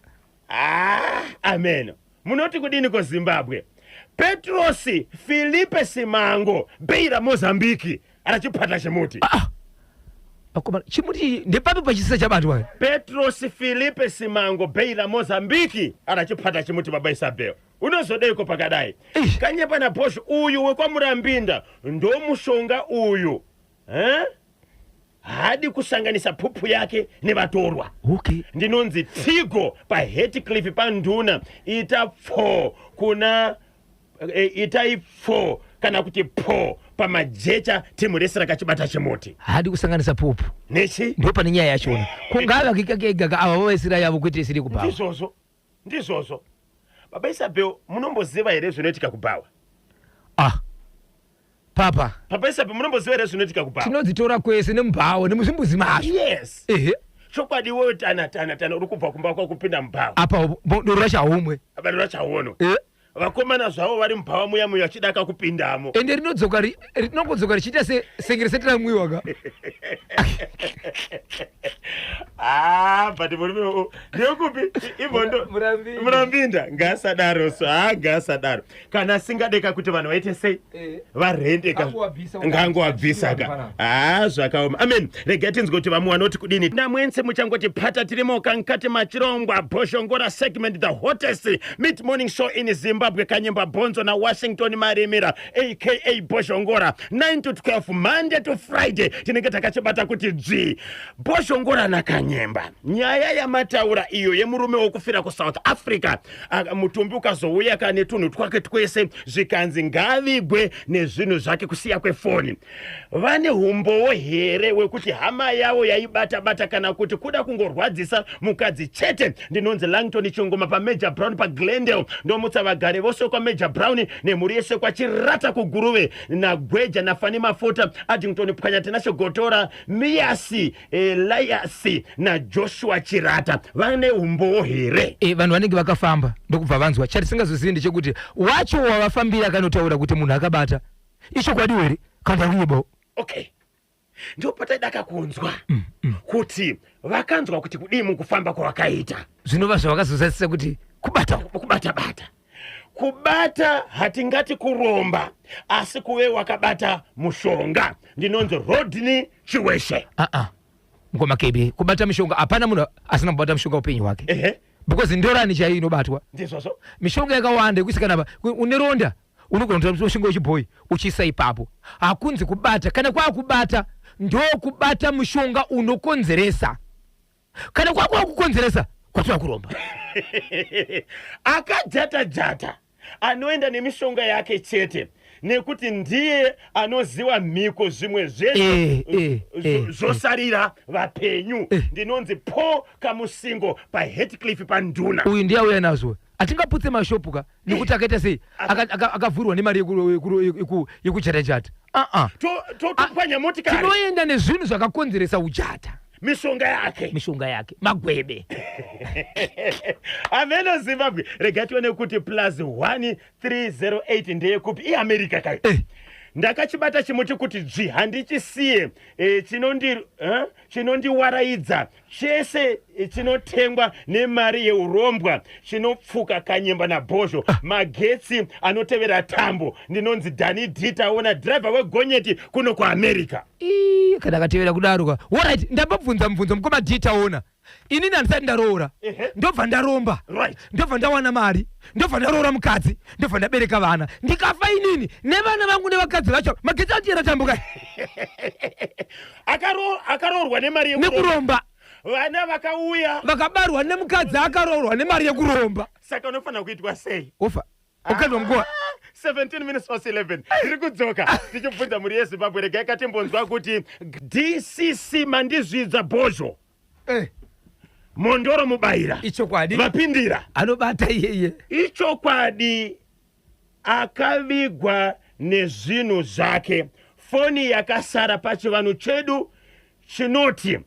Ah, amen. Munoti kudini kuZimbabwe? Petrosi Filipe Simango Beira Mozambiki arachipata chimuti. Ah, akomana, chimuti ndepapi pachisisa chabatwa? Petrosi Filipe Simango Beira Mozambiki arachipata chimuti. Baba Isabel, unozodeiko pakadai? Eish. Kanyepa naBhosho uyu wekwaMurambinda ndomushonga uyu, eh? Haadi kusanganisa pupu yake nevatorwa. Ndinonzi Tigo paHatcliffe panduna. Ita pfo kuna itai pfo kana kuti po pamajecha, timu rese rakachibata chimuti. Haadi kusanganisa pupu nechi. Ndo pane nyaya yachona. Kungava kikakega ava vovaisira yavo kwete isiri kubhawa. Ndizvozvo, ndizvozvo. Baba Isabel, munomboziva here zvinoitika kubhawa? Ah, papa. Baba Isabel, munomboziva here zvinoitika kubhawa? Tinodzitora kwese, nemubhawa nemuzvimbuzi mazvo. Yes. Chokwadi iwewe, tana tana tana, uri kubva kumba kwako kupinda mubhawa. Apa doro racho haumwe. Doro racho hauonwe. Vakomana zvavo vari mubhawa muya muya vachidaka kupindamo. Ende rinodzoka rinongodzoka richiita senge risati ramwiwa ka. Ah, but murume ndekupi imbondo? Murambinda. Murambinda ngasadaro. So ha, ngasadaro. Kana asingadeka kuti vanhu vaite sei? Varendeka. Ngangovabvisa. Ngangovabvisa ka. Ha, zvakaoma. Amen. Regai tinzwe kuti vamwe vanoti kudini. Namwense muchangoti pata, tirimo kankati machirongwa Bhoshongora segment, the hottest mid morning show in Zimbabwe. Kanyemba Bhonzo naWashington Marimira aka Bhoshongora, 9 to 12, Monday to Friday, tinenge takachibata kuti dzvi. Bhoshongora naKanyemba, nyaya yamataura iyo yemurume wokufira kuSouth Africa, mutumbi ukazouya kane tunhu twake twese, zvikanzi ngavigwe nezvinhu zvake kusiya kwefoni. Vane umbowo here wekuti hama yavo yaibata-bata, kana kuti kuda kungorwadzisa mukadzi chete? Ndinonzi Langton Chingoma paMajor Brown paGlendale. Ndomutsa vagari vose kwaMajor Brown nemhuri yese kwaChirata kuGuruve, naGweja naFani Mafuta, Addington Pwanya, Tinashe Gotora, Miyasi, Eliasi naJoshua Chirata. Vane umbowo here? Vanhu vanenge vakafamba ndokubva vanzwa. Chatisingazozivi ndechekuti wacho wavafambira akanotaura kuti munhu akabata, ichokwadi here kana kunyebawo. Okay, ndipo pataidaka kunzwa kuti vakanzwa kuti kudii mukufamba kwavakaita. Zvinova zvavakazozadzisa kuti kubata. Kubata bata, kubata hatingati kuromba, asi kuve wakabata mushonga. Ndinonzi Rodney Chiweshe. Aa, mukoma KB, kubata mishonga, hapana munhu asina kubata mushonga upenyu hwake. Because ndorani chaiyo inobatwa. Ndizvozvo. Mishonga yakawanda yekuti kana une ronda unogona kutora mushonga wechibhoyi uchiisa ipapo. Hakunzi kubata. Kana kwakubata, ndokubata mushonga unokonzeresa. Kana kwakwa kukonzeresa, kwatova kuromba. Akajata jata anoenda nemishonga yake chete, nekuti ndiye anoziva mhiko. Zvimwe zvese zvosarira vapenyu. Ndinonzi Po Kamusingo paHatcliffe panduna. Uyu ndiye auya nazvo. Hatingaputse mashopu ka, nekuti akaita sei? Akavhurwa nemari yekujata-jata. Aa. Topwanya motikari. Tinoenda nezvinhu zvakakonzeresa ujata. Mishonga yake. Mishonga yake, magwebe. Ameno Zimbabwe, regai tione kuti plus 1308 ndeyekupi. IAmerica kayo. Ndakachibata chimuti kuti dzvi, handichisiye. Chinondiwaraidza chese chinotengwa nemari yeurombwa chinopfuka. Kanyemba naBhozho, magetsi anotevera tambo. Ndinonzi Dani D Taona, dhiraivha wegonyeti kuno kuAmerica. Ii, kana akatevera kudaro ka. Alright, ndambobvunza mubvunzo, mukoma D Taona. Inini handisati ndaroora. Ndobva ndaromba. Ndobva ndawana mari, ndobva ndaroora mukadzi, ndobva ndabereka vana. Ndikafa inini nevana vangu nevakadzi vacho, magetsi anotevera tambo kai? Akaroorwa nemari yekuromba. Nekuromba. Vana vakauya. Vakabarwa nemukadzi akaroorwa nemari yekuromba. Saka unofanira kuitwa sei? Ofa ukadwa mukuwa. 17 minutes past 11, tiri kudzoka tichibvunza mhuri yeZimbabwe. Regai katimbonzwa kuti DCC Mandizvidza Bhozho Mondoro Mubayira Ichokwadi. vapindira. Anobata iyeye. Ichokwadi. Akavigwa nezvinhu zvake. Foni yakasara pachivanhu chedu chinoti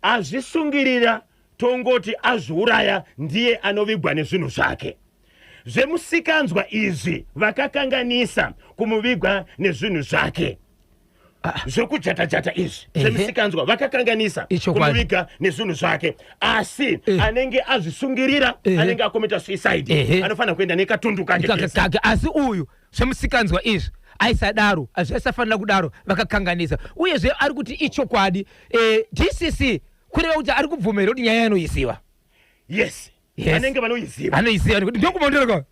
azvisungirira tongoti azviuraya ndiye anovigwa nezvinhu zvake. Zvemusikanzwa izvi vakakanganisa kumuvigwa nezvinhu zvake. Zvekujata-jata izvi zvemisikanzwa vakakanganisa kumuviga nezvinhu zvake, asi anenge azvisungirira, anenge akomita suicide, anofanira kuenda nekatundu kake. Kake. Asi uyu zvemusikanzwa izvi aisadaro, zvaisafanira kudaro, vakakanganisa. Uyezve ari kuti ichokwadi, DCC, kureva kuti ari kubvumira kuti nyaya anoiziva. Yes. Vanenge vanoiziva. Anoiziva nekuti ndokumondoroko.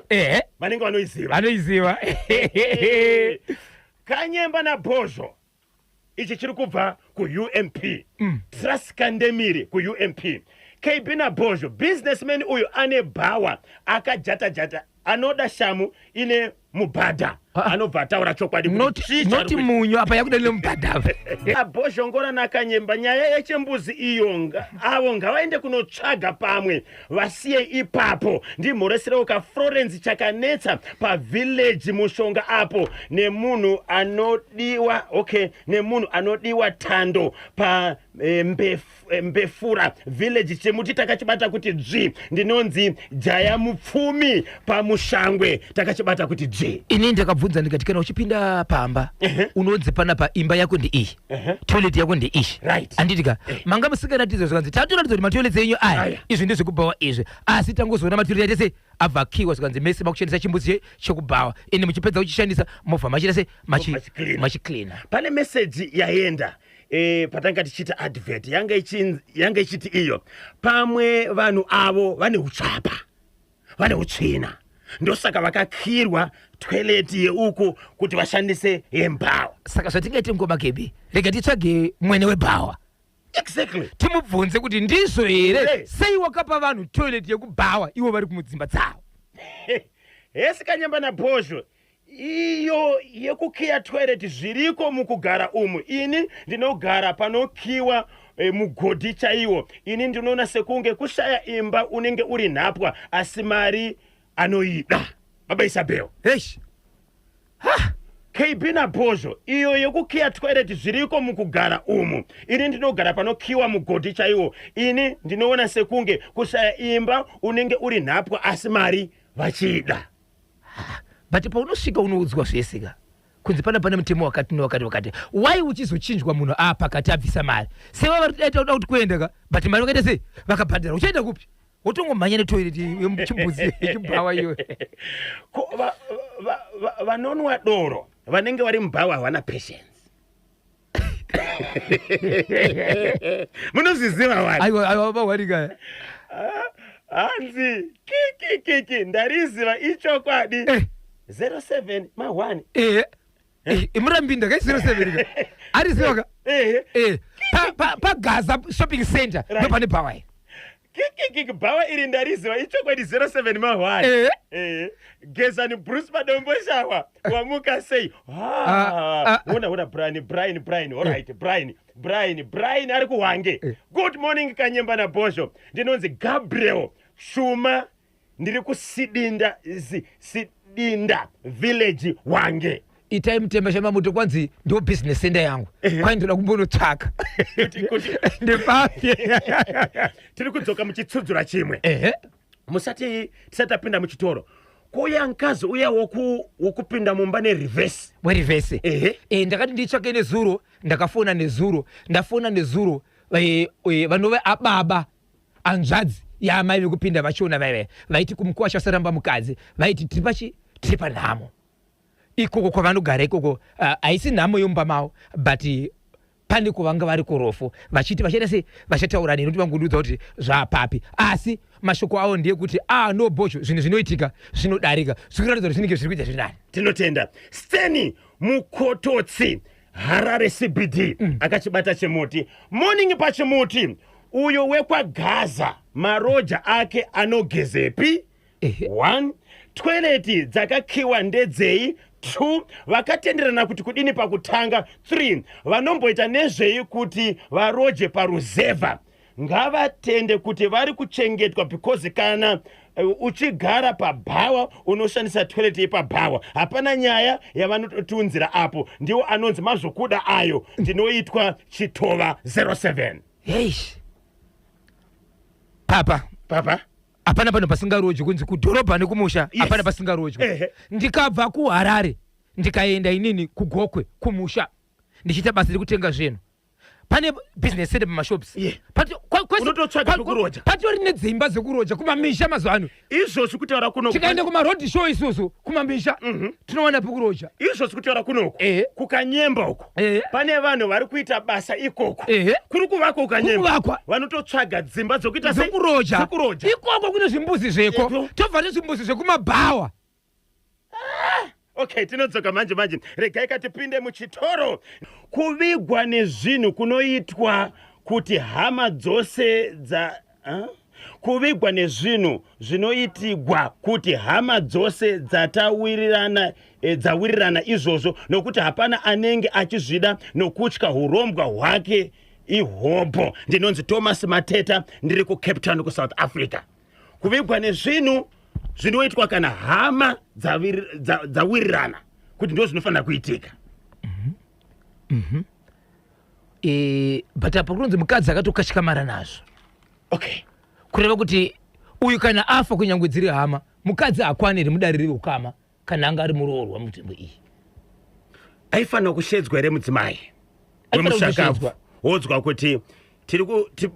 Ehe. Vanenge vanoiziva. Vanoiziva. Kanyemba naBhozho, ichi chiri kubva kuUMP. Trust Kandemiri kuUMP. KB naBhozho, businessman uyu ane bhawa akajata-jata, anoda shamu ine mubhadha. Anobva ataura chokwadi kuti chii noti chari kuitika. Munyu apa yakuda nemubhadha. Abhozhongora naKanyemba, nyaya yechembuzi iyo avo ngavaende kunotsvaga pamwe, vasiye ipapo. Ndimhoreserewo kaFlorence Chakanetsa pavillage Mushonga apo, nemunhu anodiwa, okay, nemunhu anodiwa Tando pa Mbefura village. Chimuti takachibata kuti dzvi. Ndinonzi Jaya Mupfumi paMushangwe, takachibata kuti dzvi. Ini ndakabvunza ndikati kana uchipinda pamba unonzi panapa imba yako ndeiyi, toilet yako ndeiyi. Handiti ka manga musingaratidza? Zvikanzi tatoratidza kuti matoilets enyu aya Aya. izvi ndezvekubhawa izvi, asi tangozoona matoilet ese abva akiwa. Zvikanzi mese makushandisa chimbuzi chekubhawa, ende muchipedza kuchishandisa mobva machita se Machicleana. Machicleana. Pane meseji yaenda patanga tichiita advert, yanga ichiti iyo pamwe vanhu avo vane utsvapa, vane utsvina, ndosaka vakakirwa toilet yeuku kuti vashandise yembhawa. Saka zvatingaite, ngoma kebi, rega titsvage mwene webhawa. Timubvunze kuti ndizvo here? Sei wakapa vanhu toilet yekubhawa ivo vari kumudzimba dzavo? Hesi Kanyemba naBhozho, iyo yekukiya toilet zviriko mukugara umu. Ini ndinogara panokiwa mugodhi chaiwo. Ini ndinoona sekunge kushaya imba, unenge uri nhapwa, asi mari anoida baba Isabel. Eish. KB naBhozho, iyo yekukiya toilet zviriko mukugara umu. Ini ndinogara panokiwa mugodhi chaiwo. Ini ndinoona sekunge kushaya imba, unenge uri nhapwa, asi mari vachida. But paunosvika unoudzwa zvese ka, kunzi pane mutemo wakati newakati wakati. Why uchizochinjwa munhu apakati abvisa mari? Seva vari daita kuda kuti kuenda ka, but mari vakaita sei? Vakabhadhara. Uchaenda kupi? Wotongomhanya netoilet yemuchimbuzi yechibhawa iyo. Ko vanonwa doro vanenge vari mubhawa havana patience, munozviziva wani? Aiwa, aiwa, vawarika. Hanzi kikikiki, ndariziva, ichokwadi. 07 ma 1. Ehe, imurambinda kai 07 ka, ariziva ka. Ehe. PaGaza shopping center. Ndo pane bhawa iyi. Kikikiki, bhawa iri ndariziva, ichokwadi, 07 ma 1. Gezani Bruce Madomboshawa, wamuka sei? Ah, ah. Ona, ona, Brian, Brian, Brian, alright, Brian, Brian, Brian ari kuHwange. Good morning Kanyemba naBhozho, ndinonzi Gabriel Shuma, ndiri kuSidinda, Sidinda village, Hwange. Itai Mutemba Chamamuto, kwanzi ndo business center yangu, kwai ndoda kumbonotsvaka Kuti ndepapi. Tiri kudzoka muchitsudzura chimwe. Musati tisati tapinda muchitoro, kuuya mukadzi uya wokupinda mumba nereverse. Wereverse. Ehe. Ndakati nditsvake nezuro, ndakafona nezuro, ndafona nezuro, vanova ababa hanzvadzi yaamai vekupinda vachiona vaiva vaiti kumukwasha vasaramba mukadzi, vaiti tiri pachi tiri panhamo ikoko kwavanogara ikoko. Haisi nhamo yomumba mavo, but pane kuvanga vari kurofu, vachiti vachaita sei, vachataura neni kuti vangundiudza kuti zvapapi. Asi mashoko avo ndeyekuti ah no, Bhozho, zvinhu zvinoitika zvinodarika, zvikuratidza kuti zvinenge zviri kuita zviri nani. Tinotenda. Steni Mukototsi, Harare CBD, akachibata chimuti. Morning pachimuti. Uyo wekwaGaza, maroja ake anogezepi? 1, toilet dzakakiwa ndedzei? 2, vakatenderana kuti kudini pakutanga? 3, vanomboita nezvei kuti varoje paruzevha? Ngavatende kuti vari kuchengetwa, because kana Uchigara pabhawa unoshandisa toilet yepabhawa, hapana nyaya yavanotiunzira apo. Ndiwo anonzi mazvokuda ayo. Ndinoitwa Chitova 07. Heish, papa. Papa. Hapana pano pasingarojwi, kunzi kudhorobha nekumusha. Hapana pasingarojwi. Ndikabva kuHarare ndikaenda inini kuGokwe kumusha ndichiita basa rekutenga zvinhu, pane business center pamashops. Unototsvaga pekuroja. Patori nedzimba dzekuroja kumamisha mazuva ano. Izvozvi kutaura kuno, Tikaenda kumaroad show isusu kumamisha, tinowana pekuroja. Izvozvi kutaura kunoku, kukanyemba uko, pane vanhu vari kuita basa ikoko. Kuri kuvakwa kukanyemba. Kuri kuvakwa. Vanototsvaga dzimba dzokuita sei? Dzekuroja. Dzekuroja. Ikoko kune zvimbuzi zveko. Tobva nezvimbuzi zvekumabhawa. Okay, tinodzoka manje manje. Regai katipinde muchitoro. Kuvigwa nezvinhu kunoitwa kuti hama dzose dza, huh? Kuvigwa nezvinhu zvinoitigwa kuti hama dzose dzatawirirana, dzawirirana izvozvo, nokuti hapana anenge achizvida nokutya urombwa hwake ihobho. Ndinonzi Thomas Mateta, ndiri kuCape Town, kuSouth Africa. Kuvigwa nezvinhu zvinoitwa kana hama dzawirirana kuti ndo zvinofanira kuitika. But apa kunonzi mukadzi akatokatyamarana nazvo. Kureva kuti uyu kana afa, kunyange dziri hama, mukadzi haakwaniri mudare reukama kana anga ari muroorwa munzvimbo iyi. Aifanira kushedzwa here mudzimai Aifanira wemushakabvu? kushedzwa. Wodzwa kuti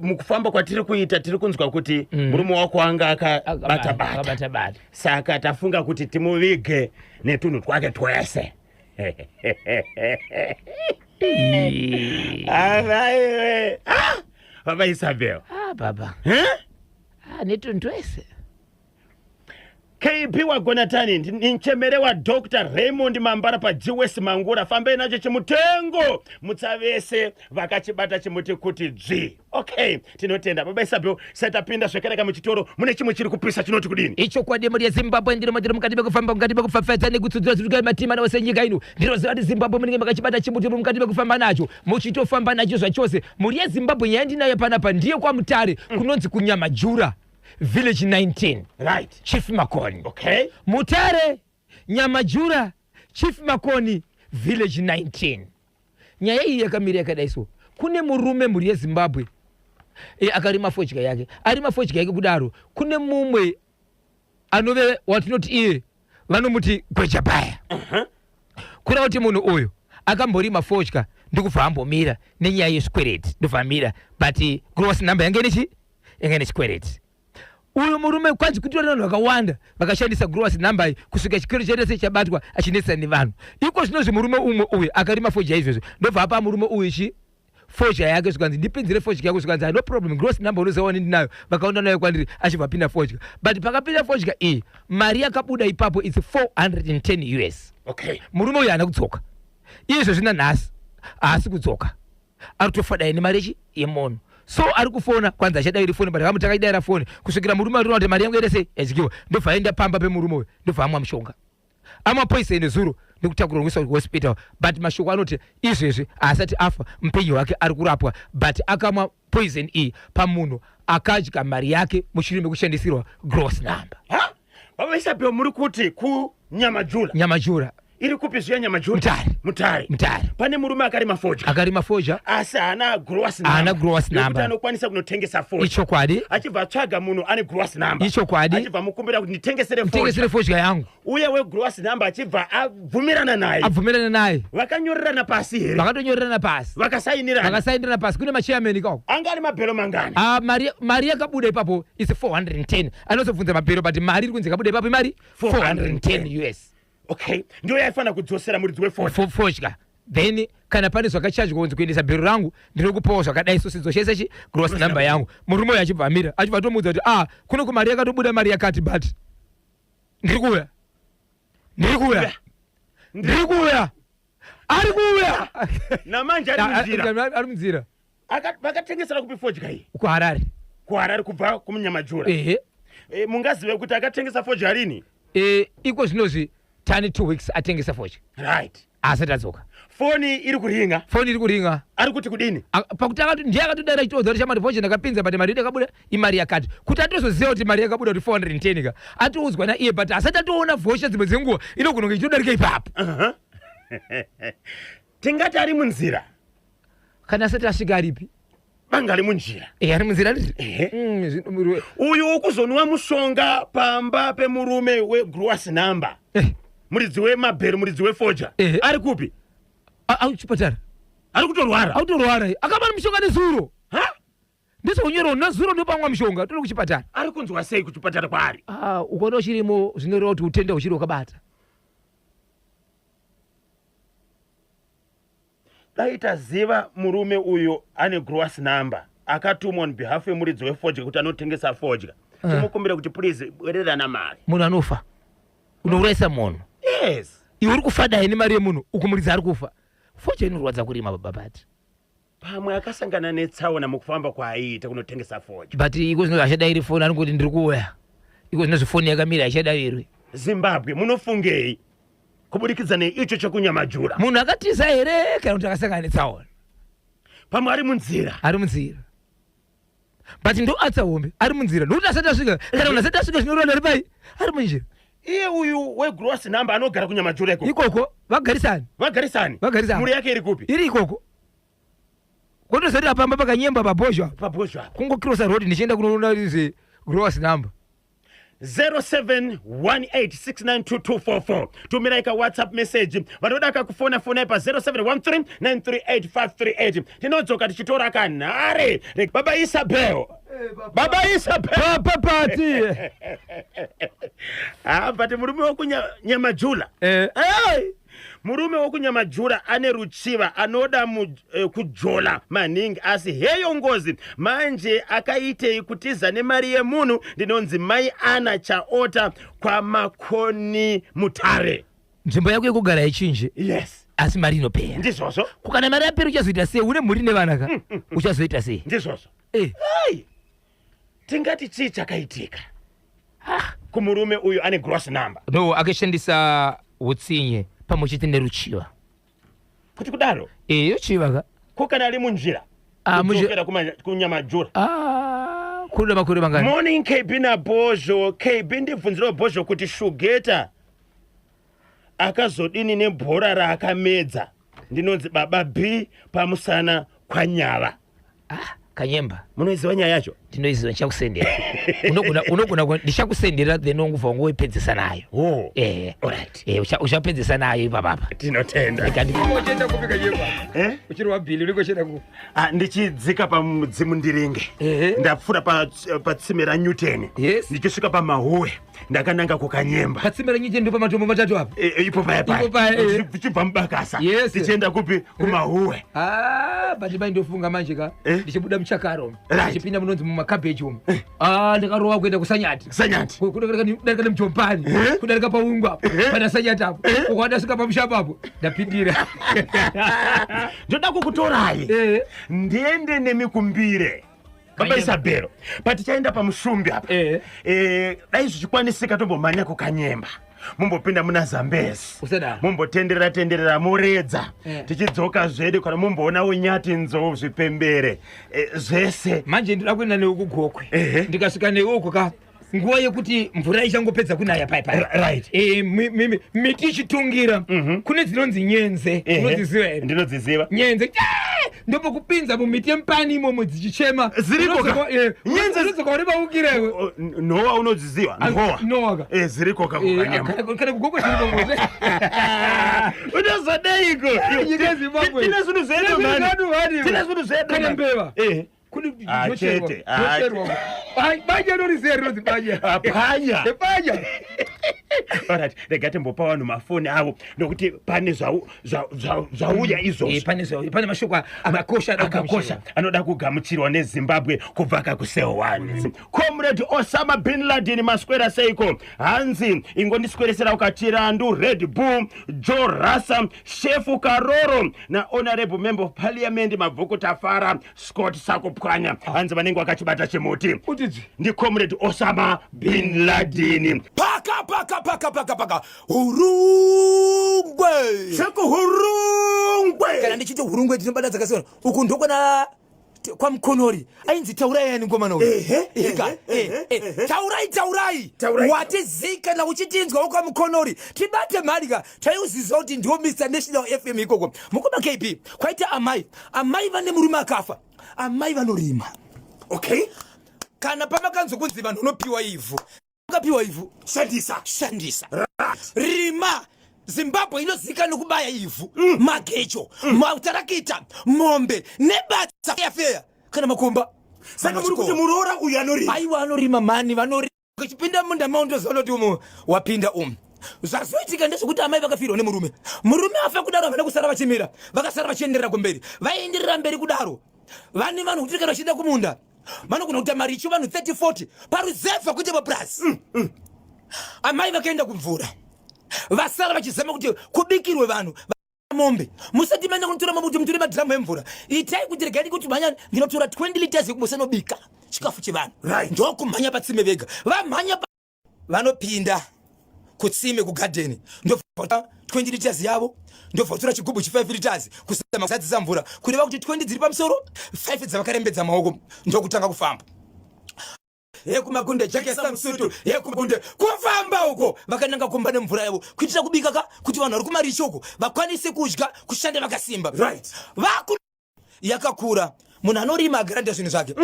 mukufamba kwatiri kuita tiri kunzwa kuti murume wako anga akabata bata, Akabata bata. saka tafunga kuti timuvige netunhu twake twese. Avaiwe, ah! Baba Isabel. Ah, baba. Eh? Ah, netunhu twese. KB waGonatani, ninchemere wa Dr Raymond Mambara paGWS Mangura. Fambei nacho chimutengo, mutsavese vakachibata chimuti kuti dzvi. Okay, tinotenda Baba Isabel. Satapinda zvakanaka muchitoro, mune chimwe chiri kupisa chinoti kudini? Ichokwadi, mhuri yeZimbabwe, ndiro madiro mukati mekufamba, mukati mekufafadza nekutsudzura zviri matima ose nyika ino. Ndinoziva kuti Zimbabwe munenge makachibata chimuti, muri mukati mekufamba nacho, muchitofamba nacho zvachose. Mhuri yeZimbabwe, nyaya ndinayo panapa ndiye kwaMutare, kunonzi kuNyamajura, village 19, Chief Makoni. Mutare, Nyamajura, Chief Makoni, village 19. Nyaya iyi yakamira yakadai so: kune murume, mhuri yeZimbabwe, akarima fodya yake. Arima fodya yake kudaro, kune mumwe anove watinoti iye vanomuti Gwejabaya. Kureva kuti munhu uyu akamborima fodya ndikubva ambomira nenyaya yezvikwereti, ndobva amira, but gross number yange nechi yange nechikwereti. Uyu murume kwanzi kutori vanhu vakawanda vakashandisa gross number iyi kusvika chikwereti chaita sechabatwa, achinetsana nevanhu. Iko zvinozvi murume umwe uyu akarima fodya izvozvo, ndobva apa murume uyu chi fodya yake, zvikanzi, "Ndipinzire fodya yako." Zvikanzi, "No problem, gross number unoziva wani ndinayo." Vakaenda nayo kwandiri, achibva apinda fodya. But pakapinda fodya iyi, mari yakabuda ipapo its 410 US. Murume uyu haana kudzoka. Izvozvi nanhasi haasi kudzoka, ari kutofa dai nemari yechi yemunhu. So ari kufona, kwanzi achadaviri foni, but akamuti akadayira foni kusvikira murume ariona kuti mari yangu yese yadyiwa. Ndobva aenda pamba pemurume uyu, ndobva amwa mushonga, amwa poison zuro, nekutakurwa kuiswa kuhospital. But mashoko anoti izvezvi haasati afa, mupenyu hwake, ari kurapwa, but akamwa poison iyi pamunhu akadya mari yake mushure mekushandisirwa gross number. Ha, Baba Isabel, muri kuti kuNyamajura? Nyamajura. Iri kupi zviya Nyamajura? Mutare. Mutare. Mutare. Pane murume akarima fodya. Akarima fodya. Asi haana gross number. Haana gross Yekuti number. anokwanisa kunotengesa fodya. Achibva atsvaga munhu ane gross number. Achibva mukumbira kuti, "Nditengesere fodya." "Nditengesere fodya yangu." Uye wegross number achibva abvumirana naye. Abvumirana naye. Vakanyorerana pasi here? Vakatonyorerana pasi. Vakasainirana? Vakasainirana pasi, kune machairman ikako. Anga ari mabhero mangani? Ah, mari yakabuda ipapo is 410. Anozobvunza mabhero, but mari iri kunzi yakabuda ipapo imari 410 US. Okay, ndiyo yaifanira kudzosera muridzi wefodya. Fodya. Then kana pane zvakachajwa kunzi kuendesa bhero rangu, ndinokupawo zvakadai, so sidzoshaisa chi gross number yangu. Murume uyu achibva amira, achibva atomuudza kuti, "Ah, kuno kumari yakatobuda mari yakati, but ndiri kuuya, ndiri kuuya, ndiri kuuya." Ari kuuya. Namanje ari munzira? Ari munzira. Vakatengesera kupi fodya iyi? KuHarare. KuHarare, kubva kumuNyamajura? Ehe. Mungazive kuti akatengesa fodya rini? Iko zvinozvi tani 2 weeks atengesa fodya. Asati adzoka. Foni iri kuringa. Foni iri kuringa. Ari kuti kudini? Pakuti akati ndiye akatodara achitoudza kuti shamwari voucher ndakapinza but mari yakabuda imari yakati. Kuti atozoziva kuti mari yakabuda kuti 410 ka. Atoudzwa naiye but asati atoona voucher dzimwe dzenguva inogona kunge ichitodarika ipapo. Tingati ari munzira. Kana asati asvika aripi? Banga ari munjira. Eh, ari munzira ndizvo. Ehe. Mm, Uyu wokuzonwa mushonga pamba pemurume wegross number. Muridzi wemabhero, muridzi wefoja. Ari kupi? Ari kuchipatara. Ari kutorwara. Ari kutorwara. Akabara mushonga nezuro. Ha? Ndizvonyora nezuro ndopamwa mushonga tori kuchipatara. Ari kunzwa sei kuchipatara kwaari? Ah, ukaona uchirimo zvinoreva kuti utenda uchiri wakabata. Dai taziva murume uyu ane gross number akatumwa on behalf yemuridzi wefodya kuti anotengesa fodya. Tinomukumbira kuti please bwererana mari. Munhu anofa. Unourayisa munhu. Yes. Iwe uri kufa dai nemari yemunhu uku muridzi ari kufa. Fodya inorwadza kurima baba Pati. Pamwe akasangana netsaona mukufamba kwaaiita kunotengesa fodya. But iko zvino hachadairi foni anongoti ndiri kuuya. Iko zvino foni yakamira haichadairwi. Zimbabwe munofungei kubudikidza neicho chekunyamajura? Munhu akatiza here kana kuti akasangana netsaona? Pamwe ari munzira. Ari munzira. But ndo atsa hombe ari munzira nokuti asati asvika kana munhu asati asvika zvinoreva ari pai ari munjira. Iye uyu wegross number anogara kunyamajura ikoko. Ikoko vagarisani. Vagarisani. Vagarisani. Mhuri yake iri kupi? Iri ikoko. Kotozoti pamba pakanyemba pabhozho apa. Pabhozho apa. Kungokrosa road ndichienda kunoona izvi gross number. 0718692244 tumirai ka WhatsApp message vanoda kakufona fonai pa 0713938538 tinodzoka tichitora kanhare. Baba Isabel. Baba Isabel. Papa Pati. Ah, but murume wekunyamajula. Hey! Murume wekunyamajula ane ruchiva anoda kujola maningi asi heyo ngozi manje akaitei kutiza nemari yemunhu. Ndinonzi Mai Ana Chaota kwaMakoni Mutare. Nzvimbo yako yekugara ichinje. Yes. Asi mari inopera. Ndizvozvo. Kukana mari yapera uchazoita sei? Une mhuri nevana ka? Uchazoita sei? Ndizvozvo. Hey! Tingati chii chakaitika kumurume uyu ane gross number? No, akashandisa utsinye pamwe chete neruchiva. Kuti kudaro? Ruchiva ka. Ko kana ari munjira? Kudzokera kunyamajura. Kuda makore mangani? Morning KB na Bhozho. KB ndibvunzirawo Bhozho kuti Shugeta akazodini nebhora raakamedza. Ndinonzi Baba B pamusana kwanyava. Kanyemba. Munoiziva nyaya yacho? Ndinoiziva, ndichakusendera. Unogona ndichakusendera then wongobva wangoipedzesa nayo. Oh. Alright. Uchapedzesa nayo ipapapa. Tinotenda. Unochenda kupi Kanyemba? Uchiri wabhili urikochenda kupi? Ndichidzika pamudzimu ndiringe. Ndapfuura patsime raNewton. Yes. Ndichisvika pamahuwe. Ndakananga kukanyemba. Patsime raNewton ndo pamatombo matatu apa. Ipo paya paya. Ipo paya, Ndichibva mubakasa. Yes. Ndichienda kupi? Kumahuwe. But mai ndofunga manje ka. Ndichibuda muchakaro. Right. Ndichipinda munonzi mumakabeji umu. Ndakarova kuenda kuSanyati. Sanyati. Kudarika nemujompani. Kudarika paungu apo. Pana Sanyati apo. Ukaona svika pamushapa apo. Ndapindira. Ndoda kukutorai. Ndiende nemikumbire. Baba Isabel, patichaenda pamushumbi apa. Dai zvichikwanisika tombomhanya kukanyemba. Mumbopinda muna Zambezi. Mumbotenderera tenderera muredza. Tichidzoka zvedu kana mumboonawo nyati, nzou, zvipembere. Zvese. Manje ndinoda kuenda newe kugokwe. Ndikasvika newe uko ka nguva yekuti mvura ichangopedza kunaya pai pai. Right. Miti ichitungira. Kune dzinonzi nyenze. Unodziziva here? Ndinodziziva. Nyenze. Ndopokupinza mumiti yemupani imomo dzichichema. Ziriko ka? Nyenze unodzoka uri maukira iwe. Noa unodziziva? Noa. Noa ka. Ziriko ka kukanyemba. Kana kugokwe ziriko ngozve. Unozodeiko? Nyika yeZimbabwe. Tine zvinhu zvedu mani. Tine zvinhu zvedu. Kana mani. mbeva. Kune Chete. Dzinocherwa. Banya noriziva rinonzi banya. Panya. Panya. Alright, rega timbopa vanhu mafoni avo nokuti pane zvauya izvozvo. Pane zvauya, pane mashoko akakosha akakosha anoda kugamuchirwa neZimbabwe kubva kakuseo 1. Comrade Osama bin Laden maswera seiko? Hanzi ingondisweresera ukachirandu Red Bull, Joe Rasa, Shefu Karoro na Honorable Member of Parliament Mabvuku Tafara Scott Sakupwanya. Hanzi vanenge vakachibata chimuti. Ndi Comrade Osama bin Laden. Paka paka paka paka paka. Hurungwe. Sekuhurungwe. Ndichiti Hurungwe tinobata dzakasiyana. Uku ndokwana kwaMukonori ainzi Taurai yani ngomana uyu. Ika, Taurai, Taurai. Taurai. Watizika uchitinzwa kwaMukonori, tibate mari ka. Taiuziziva kuti ndiwo Mr National FM ikoko. Mukoma KB, kwaita amai, amai vane murume akafa, amai vanorima. Kana pamakanzwa kunzi vanhu unopiwa ivhu, ukapiwa ivhu shandisa, shandisa, rima. Zimbabwe inozivikanwa nekubaya ivhu, magecho, matarakita, mombe nebatsa feya kana makomba. Saka muri kuti muroora uyu anorima? Aiwa, anorima mani, vanorima. Uchipinda munda maundoziva kuti umu wapinda umu. Zvazoitika ndezvekuti amai vakafirwa nemurume. Murume afa kudaro, havana kusara vachimira, vakasara vachienderera kumberi. Vaienderera mberi kudaro, vane vanhu kuti kana vachienda kumunda vanogona kuita maricho vanhu 30 40 paruzevha kuite mapurasi. Amai vakaenda kumvura, vasara vachizama kuti kubikirwe vanhu mombe. Musati maenda kunotora mombe kuti mutore madhiramu emvura, itai kuti regai kuti mhanya ndinotora 20 liters yekumusanobika chikafu chevanhu. Ndokumhanya patsime vega. Vamhanya, vanopinda kutsime kugadheni, ndobva 20 liters yavo, ndobva vatora chigubhu chi 5 liters kusama kuzadzisa mvura, kureva kuti 20 dziri pamusoro, 5 dzavakarembedza maoko, ndokutanga kufamba yekumagunde jekesa musutu yekumagunde, kufamba uko vakananga kumba nemvura yavo kuitira kubika ka, kuti vanhu vari kumaricho uko vakwanise kudya, kushanda vakasimba. Vaku yakakura, munhu anorima agaranda zvinhu zvake.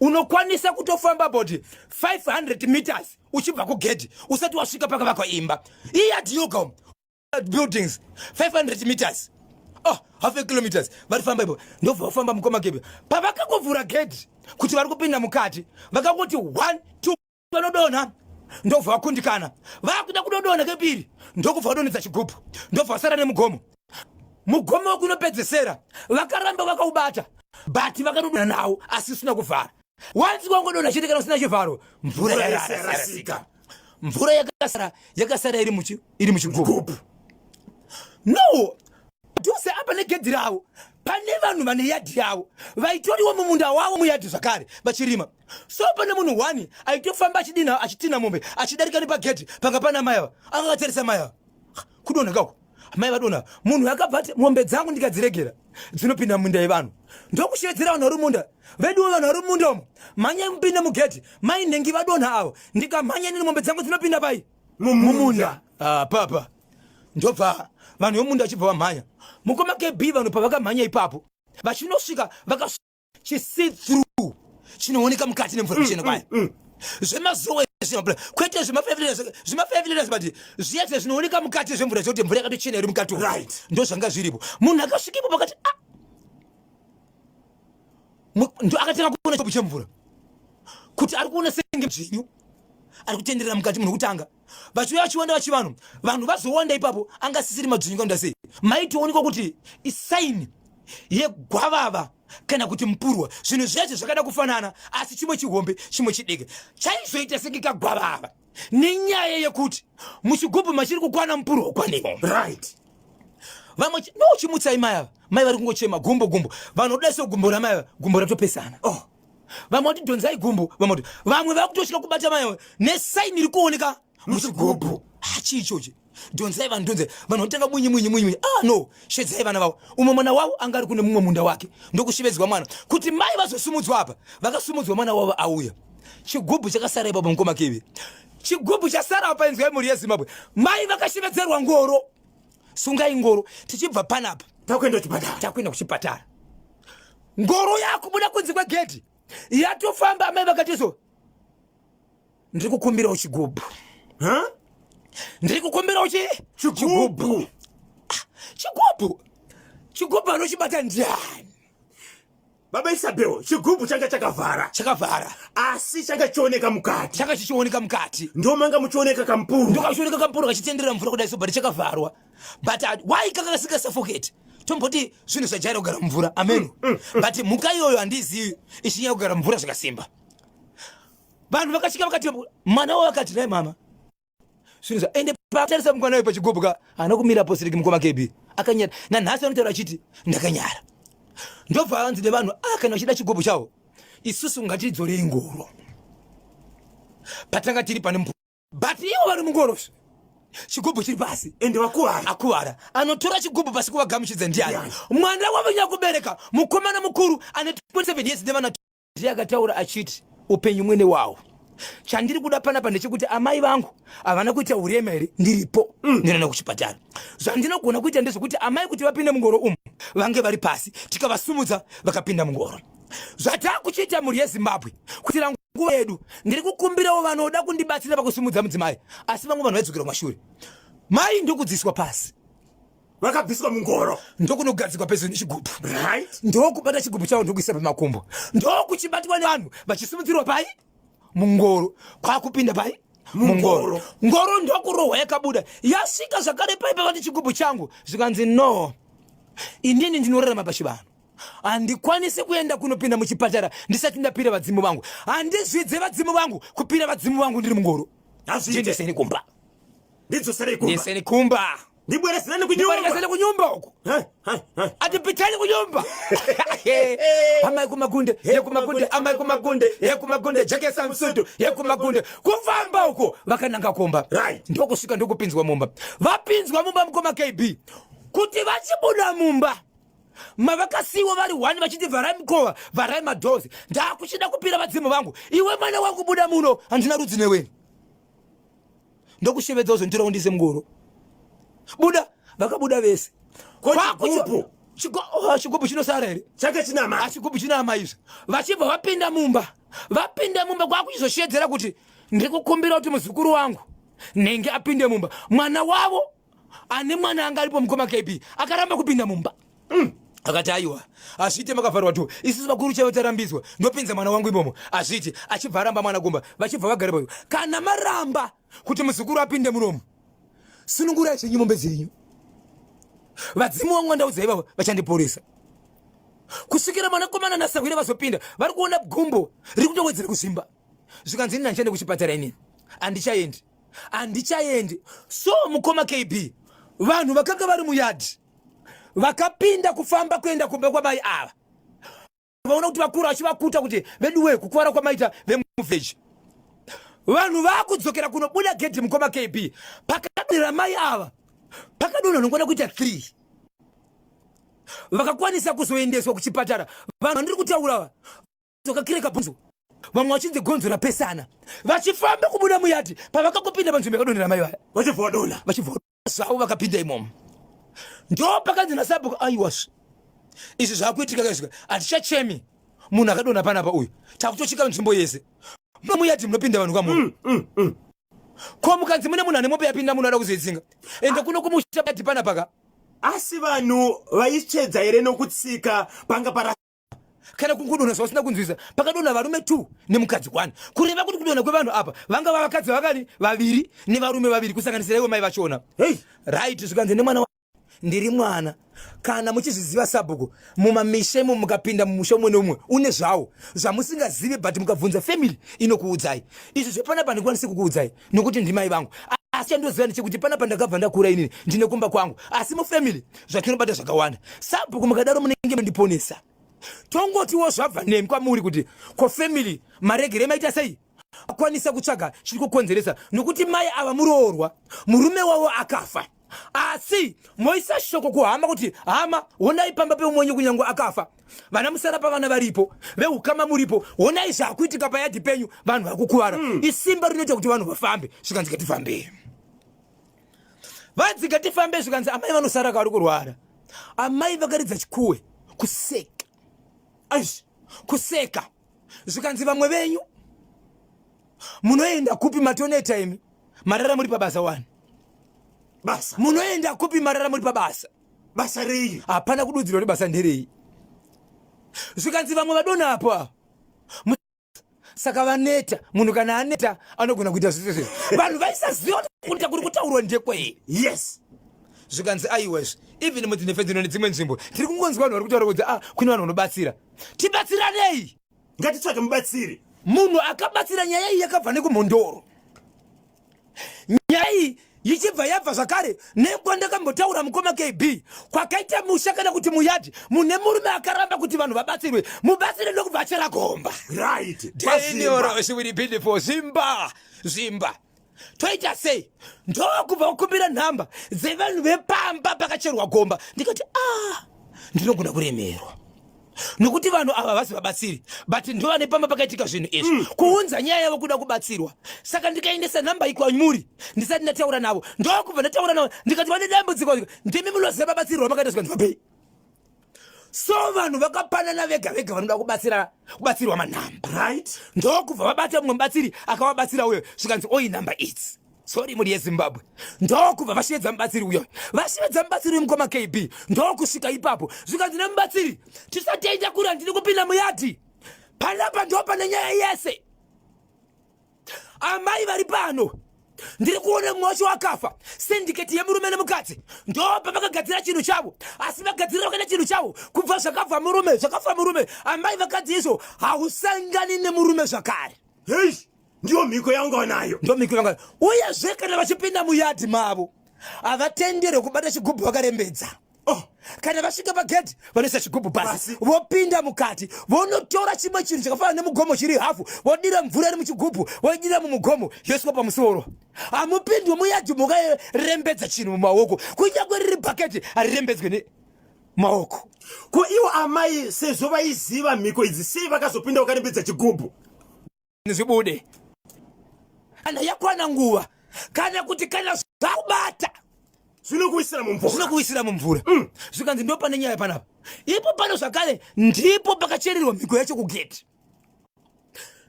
Unokwanisa kutofamba about 500 meters uchibva kugedhi usati wasvika pakavakwa imba iyadhi yoga, buildings 500 meters, oh, half a kilometers vari famba ipo. Ndobva vafamba, mukoma KB. Pavakangovhura gedhi kuti vari kupinda mukati, vakangoti 1 2 vanodonha, ndobva vakundikana. Vakuda kudodonha kepiri, ndokubva vadonhedza chigubhu, ndobva vasara nemugomo. Mugomo wekunopedzesera vakaramba vakaubata, but vakadonha nawo asi usina kuvhara. Wanzi wangodonha chete, kana usina chivharo mvura yarasika. Mvura yakasara, yakasara iri muchigubhu. No dhuze apa negedhi ravo pane vanhu vane yadhi yavo, vaitoriwo mumunda wavo muyadhi zvakare vachirima. So pane munhu one aitofamba achidina, achitina mombe, achidarika nepagedhi panga pana mai ava. Akakatarisa mai ava kudonha kako, mai vadonha. Munhu akabva ati, "Mombe dzangu ndikadziregera dzinopinda munda yevanhu." Ndokushevedzera vanhu vari munda veduwo, "Vanhu vari munda umo, mhanyai mupinde mugedhi, mai nhengi vadonha avo. Ndikamhanya nini, mombe dzangu dzinopinda pai?" Mumunda. Ah, papa ndobva vanhu vemunda vachibva vamhanya, mukoma KB. Vanhu pavakamhanya ipapo vachinosvika, vaka chi-see through chinooneka mukati nemvura kuchena kwayo zvemazuva, kwete zvema5 liters, but zviya zvinooneka mukati zvemvura, zvekuti mvura yakatochena iri mukati umu. Ndo zvanga zviripo. Munhu akasvika ipo pakati, ah! Ndo akatanga kuona chigubhu chemvura kuti ari kuona senge dzvinyu ari kutenderera mukati. Munhu wekutanga vachiuya vachiwanda, vachivanhu, vanhu vazowanda ipapo, anga asisiri madzvinyu kanoda sei, maitoonekwa kuti isign yegwavava kana kuti mupurwa. Zvinhu zvese zvakada kufanana, asi chimwe chihombe, chimwe chidiki, chaizoita senge kagwavava nenyaya yekuti muchigubhu machiri kukwana mupurwa ukwanemo. Vamwe no chimutsai mai ava, mai vari kungochema, gumbo, gumbo. Vanhu voda so gumbo ramai ava, gumbo ratopesana. Oh. Vamwe vati dhonzai gumbo, vamwe vati, vamwe vakutosvika kubata mai ava nesign iri kuoneka muchigubhu. Ah, chii ichochi? Dhonzai vanhu, dhonzai vanhu. Votanga mwinyi mwinyi mwinyi. Ah no, shedzai vana vavo. Umwe mwana wavo anga ari kune mumwe munda wake, ndokushevedzwa mwana kuti mai vazosumudzwa. Apa vakasumudzwa, mwana wavo auya, chigubhu chakasara ipapo, mukoma KB. Chigubhu chasara apa, inzwai mhuri yeZimbabwe, mai vakashevedzerwa ngoro. "Sungai ngoro, tichibva panapa takuenda kuchipatara." Takuenda kuchipatara. Ngoro yakubuda kunze kwegedhi, yatofamba, amai vakati so, "Ndiri kukumbirawo chigubhu." Huh? "Ndiri kukumbirawo chi Chigubhu. Ah, chigubhu, chigubhu anochibata ndiani? Baba Isabel, chigubhu changa chakavhara. Chakavhara. Asi changa chioneka mukati. Changa chichioneka mukati. Ndo manga muchioneka kamupuru. Ndokachioneka kamupuru kachitenderera mvura kudai so, but chakavharwa. But why kanga kasingasuffocate? Tomboti zvinhu zvajaira kugara mumvura, amen, but mhuka iyoyo handizivi ichinyanya kugara mumvura zvakasimba. Vanhu vakasvika vakati, mwana wavo akati, "Nai mama, zvinhu zva." Ende patarisa mwana wayo pachigubhu ka, haana kumira posiriki, mukoma KB. Akanyara, nanhasi anotaura achiti, "Ndakanyara." Ndobva anzi nevanhu, "Ah, kana uchida chigubhu chavo, isusu ngatidzorei ngoro patanga tiri pane mbu." But ivo vari mungoro. Chigubhu chiri pasi. Ende vakuvara. Akuvara. Anotora chigubhu pasi kuvagamuchidza ndiani? Mwana wavo nyakubereka, mukomana mukuru ane 27 years nevana. Ndiye akataura achiti upenyu mwene wawo. Chandiri kuda panapa ndechekuti amai vangu havana kuita urema here ndiripo ndinoenda kuchipatara. Zvandinogona kuita ndezvekuti amai kuti vapinde mungoro umu vange vari pasi tikavasumudza vakapinda mungoro. Zvatakuchiita mhuri yeZimbabwe kuitira nguva yedu ndiri kukumbirawo vanoda kundibatsira pakusumudza mudzimai asi vamwe vanhu vaidzokera kumashure. Mai ndokudziswa pasi. Vakabviswa mungoro. Ndokunogadzikwa pezo nechigubhu. Right. Ndokubata chigubhu chavo ndokuisa pamakumbo. Ndokuchibatwa nevanhu vachisumudzirwa pai mungoro kwakupinda pai mungoro. Ngoro ndokurohwa yakabuda yasvika zvakare pai pavati chigubhu changu zvikanzi no inini ndinorarama pachivanhu handikwanisi kuenda kunopinda muchipatara ndisati ndapira vadzimu vangu handizvidze vadzimu vangu kupira vadzimu vangu ndiri mungoro ndiseni kumba ndidzoserei kumba ndiseni kumba ndibweresereni kunyumba ndibweresereni kunyumba uko ati pitani kunyumba amai kumagunde yekumagunde amai kumagunde yekumagunde jekesa musudu yekumagunde kufamba uko vakananga kumba right. Ndokusvika ndokupinzwa mumba vapinzwa mumba mukoma KB kuti vachibuda mumba mavakasiiwa vari one vachiti vharai mukova vharai madoors ndakuchida kupira vadzimu vangu iwe mwana wangu buda muno handina rudzi neweni ndokushevedza uzonditora undise mungoro buda vakabuda vese chigubhu chinosara here chake china amai chigubhu china amai izvi vachibva vapinda mumba vapinda mumba kwakuchizoshedzera kuti ndiri kukumbira kuti muzukuru wangu nenge apinde mumba mwana wavo ane mwana anga aripo mukoma KB akaramba kupinda mumba Akati aiwa hazviite makavharwa tu isusu vakuru chaivo tarambidzwa ndopinza mwana wangu imomo hazviiti achibva aramba mwana kumba vachibva vagara payo kana maramba kuti muzukuru apinde munomu sunungurai zvenyu mombe dzenyu vadzimu vangu vandaudza ivavo vachandiporesa kusvikira mwanakomana nasahwira vazopinda vari kuona gumbo riri kutowedzera kuzvimba zvikanzi ini handichaende kuchipatara inini handichaendi handichaendi so mukoma KB vanhu vakanga vari muyadhi vakapinda kufamba kuenda kumba kwamai ava vaona kuti vakuru achivakuta kuti veduwe kukuvara kwamaita vemuvheji vanhu vakudzokera kunobuda gedhi mukoma KB pakadonhera mai ava pakadonha unongona kuita 3 vakakwanisa kuzoendeswa kuchipatara vanhu vandiri kutaura vakakireka bhonzo vamwe vachinzi gonzo rapesana vachifamba kubuda muyadhi pavakakopinda panzvimbo yakadonhera mai vaya vachibva vadonha vachibva zvavo vakapinda imomo ndo pakanzi nasabhuku aiwasve izvi zvakuitika kaizvika hatichachemi munhu akadonha panapa uyu takutochika nzvimbo yese muyadhi munopinda vanhu kamunhu Ko mukanzi mune munhu ane mombe yapinda muno ada kuzoidzinga ende kuno kumusha yadhi panapa ka asi vanhu vaitsvedza here nokutsika panga para kana kungodonha zvavasina kunzwisa pakadonha varume 2 nemukadzi 1 kureva kuti kudonha kwevanhu apa vanga vavakadzi vakani vaviri nevarume vaviri kusanganisira ivo mai vachona hey. Right zvikanzi nemwana ndiri mwana kana muchizviziva sabhuku mumamisha imo mukapinda mumusha umwe neumwe une zvawo zvamusingazive but mukabvunza family inokuudzai izvi zvepanapa handikwanisi kukuudzai nokuti ndimai vangu asi chandoziva ndechekuti panapa ndakabva ndakura inini ndine kumba kwangu asi mufamily zvatinobata zvakawanda sabhuku mukadaro munenge mandiponesa tongotiwo zvabva nemi kwamuri kuti ko family maregere maita sei akwanisa kutsvaga chiri kukonzeresa nokuti mai ava muroorwa murume wavo akafa asi moisa shoko kuhama kuti hama honai pamba peumwenyu kunyange akafa vana musara pavana varipo veukama muripo honai zvakuitika payadhi penyu vanhu vari kukuvara isimba rinoita kuti vanhu vafambe zvikanzi ngatifambei vanzi ngatifambe zvikanzi amai vanosara kavari kurwara amai vakaridza chikuwe kuseka Aish, kuseka zvikanzi vamwe venyu munoenda kupi matoneta imi marara muri pabasa wani basa munoenda kupi marara muri pabasa basa rei hapana kududzirwa kuti basa nderei zvikanzi vamwe vadona apo ava saka vaneta munhu kana aneta anogona kuita zvese zvese vanhu vaisaziva kuti kuneta kuri kutaurwa ndekwei yes zvikanzi aiwa izvi even mudzindefedzino nedzimwe nzvimbo tiri kungonzwa vanhu vari kutaura kuti ah kune vanhu vanobatsira tibatsiranei ngatitsvake mubatsiri munhu akabatsira nyaya iyi yakabva nekumhondoro nyaya iyi ichibva yabva zvakare nekwandakambotaura mukoma KB kwakaita musha kana kuti muyadhi mune murume akaramba kuti vanhu vabatsirwe mubatsire ndokubva achera gomba right Daniel Roshi will be beautiful. Zvimba zvimba. Toita sei? Ndokubva kukumbira nhamba dzevanhu vepamba pakacherwa gomba. Ndikati a ah, ndinogona kuremerwa nokuti vanhu ava havasi vabatsiri, but ndovane pamba pakaitika zvinhu izvi. Kuunza nyaya yavo kuda kubatsirwa. Saka ndikaendesa nhamba iyi kwamuri ndisati ndataura navo. Ndokubva ndataura navo, ndikati vane dambudziko, ndimi munoziva vabatsirwa makaita. Zvikanzi vapei. So vanhu vakapanana vega vega vanoda kubatsira, kubatsirwa manhamba. Ndokubva vabata mumwe mubatsiri akavabatsira uyo, zvikanzi oyi nhamba idzi. Sorry mhuri yeZimbabwe. Ndokubva vashevedza mubatsiri uyo, vashevedza mubatsiri uyu, mukoma KB. Ndokusvika ipapo, zvikanzi nemubatsiri, tisatienda kure, handidi kupinda muyadhi panapa, ndo pane nyaya yese. Amai vari pano, ndiri kuona mumwe wacho akafa. Syndicate yemurume nemukadzi ndo pavakagadzira chinhu chavo, asi vagadzirira vakaita chinhu chavo kubva zvakabva murume, zvakafa murume, amai vakadzi izvo hausangani nemurume zvakare. Hei, ndiyo mhiko yaunga nayo. Ndo mhiko yanga. Uyezve kana vachipinda muyadhi mavo havatenderwe kubata chigubhu vakarembedza. Oh. Kana vasvika pagedhi vanoisa chigubhu pasi, vopinda mukati, vonotora chimwe chinhu chakafanana nemugomo chiri hafu, vodira mvura iri muchigubhu, voidira mumugomo, yoiswa pamusoro. Hamupindwe muyadhi mukarembedza chinhu mumaoko, kunyange riri bhaketi harirembedzwe nemaoko. Ko ivo amai, sezvo vaiziva mhiko idzi, sei vakazopinda vakarembedza chigubhu? Zvibude kana yakwana nguva, kana kuti kana zvakubata zvinokuisira mumvura. Zvinokuisira mumvura. Zvikanzi ndo pane nyaya panapa. Ipo pano zvakare ndipo pakachererwa mhiko yacho kugeti.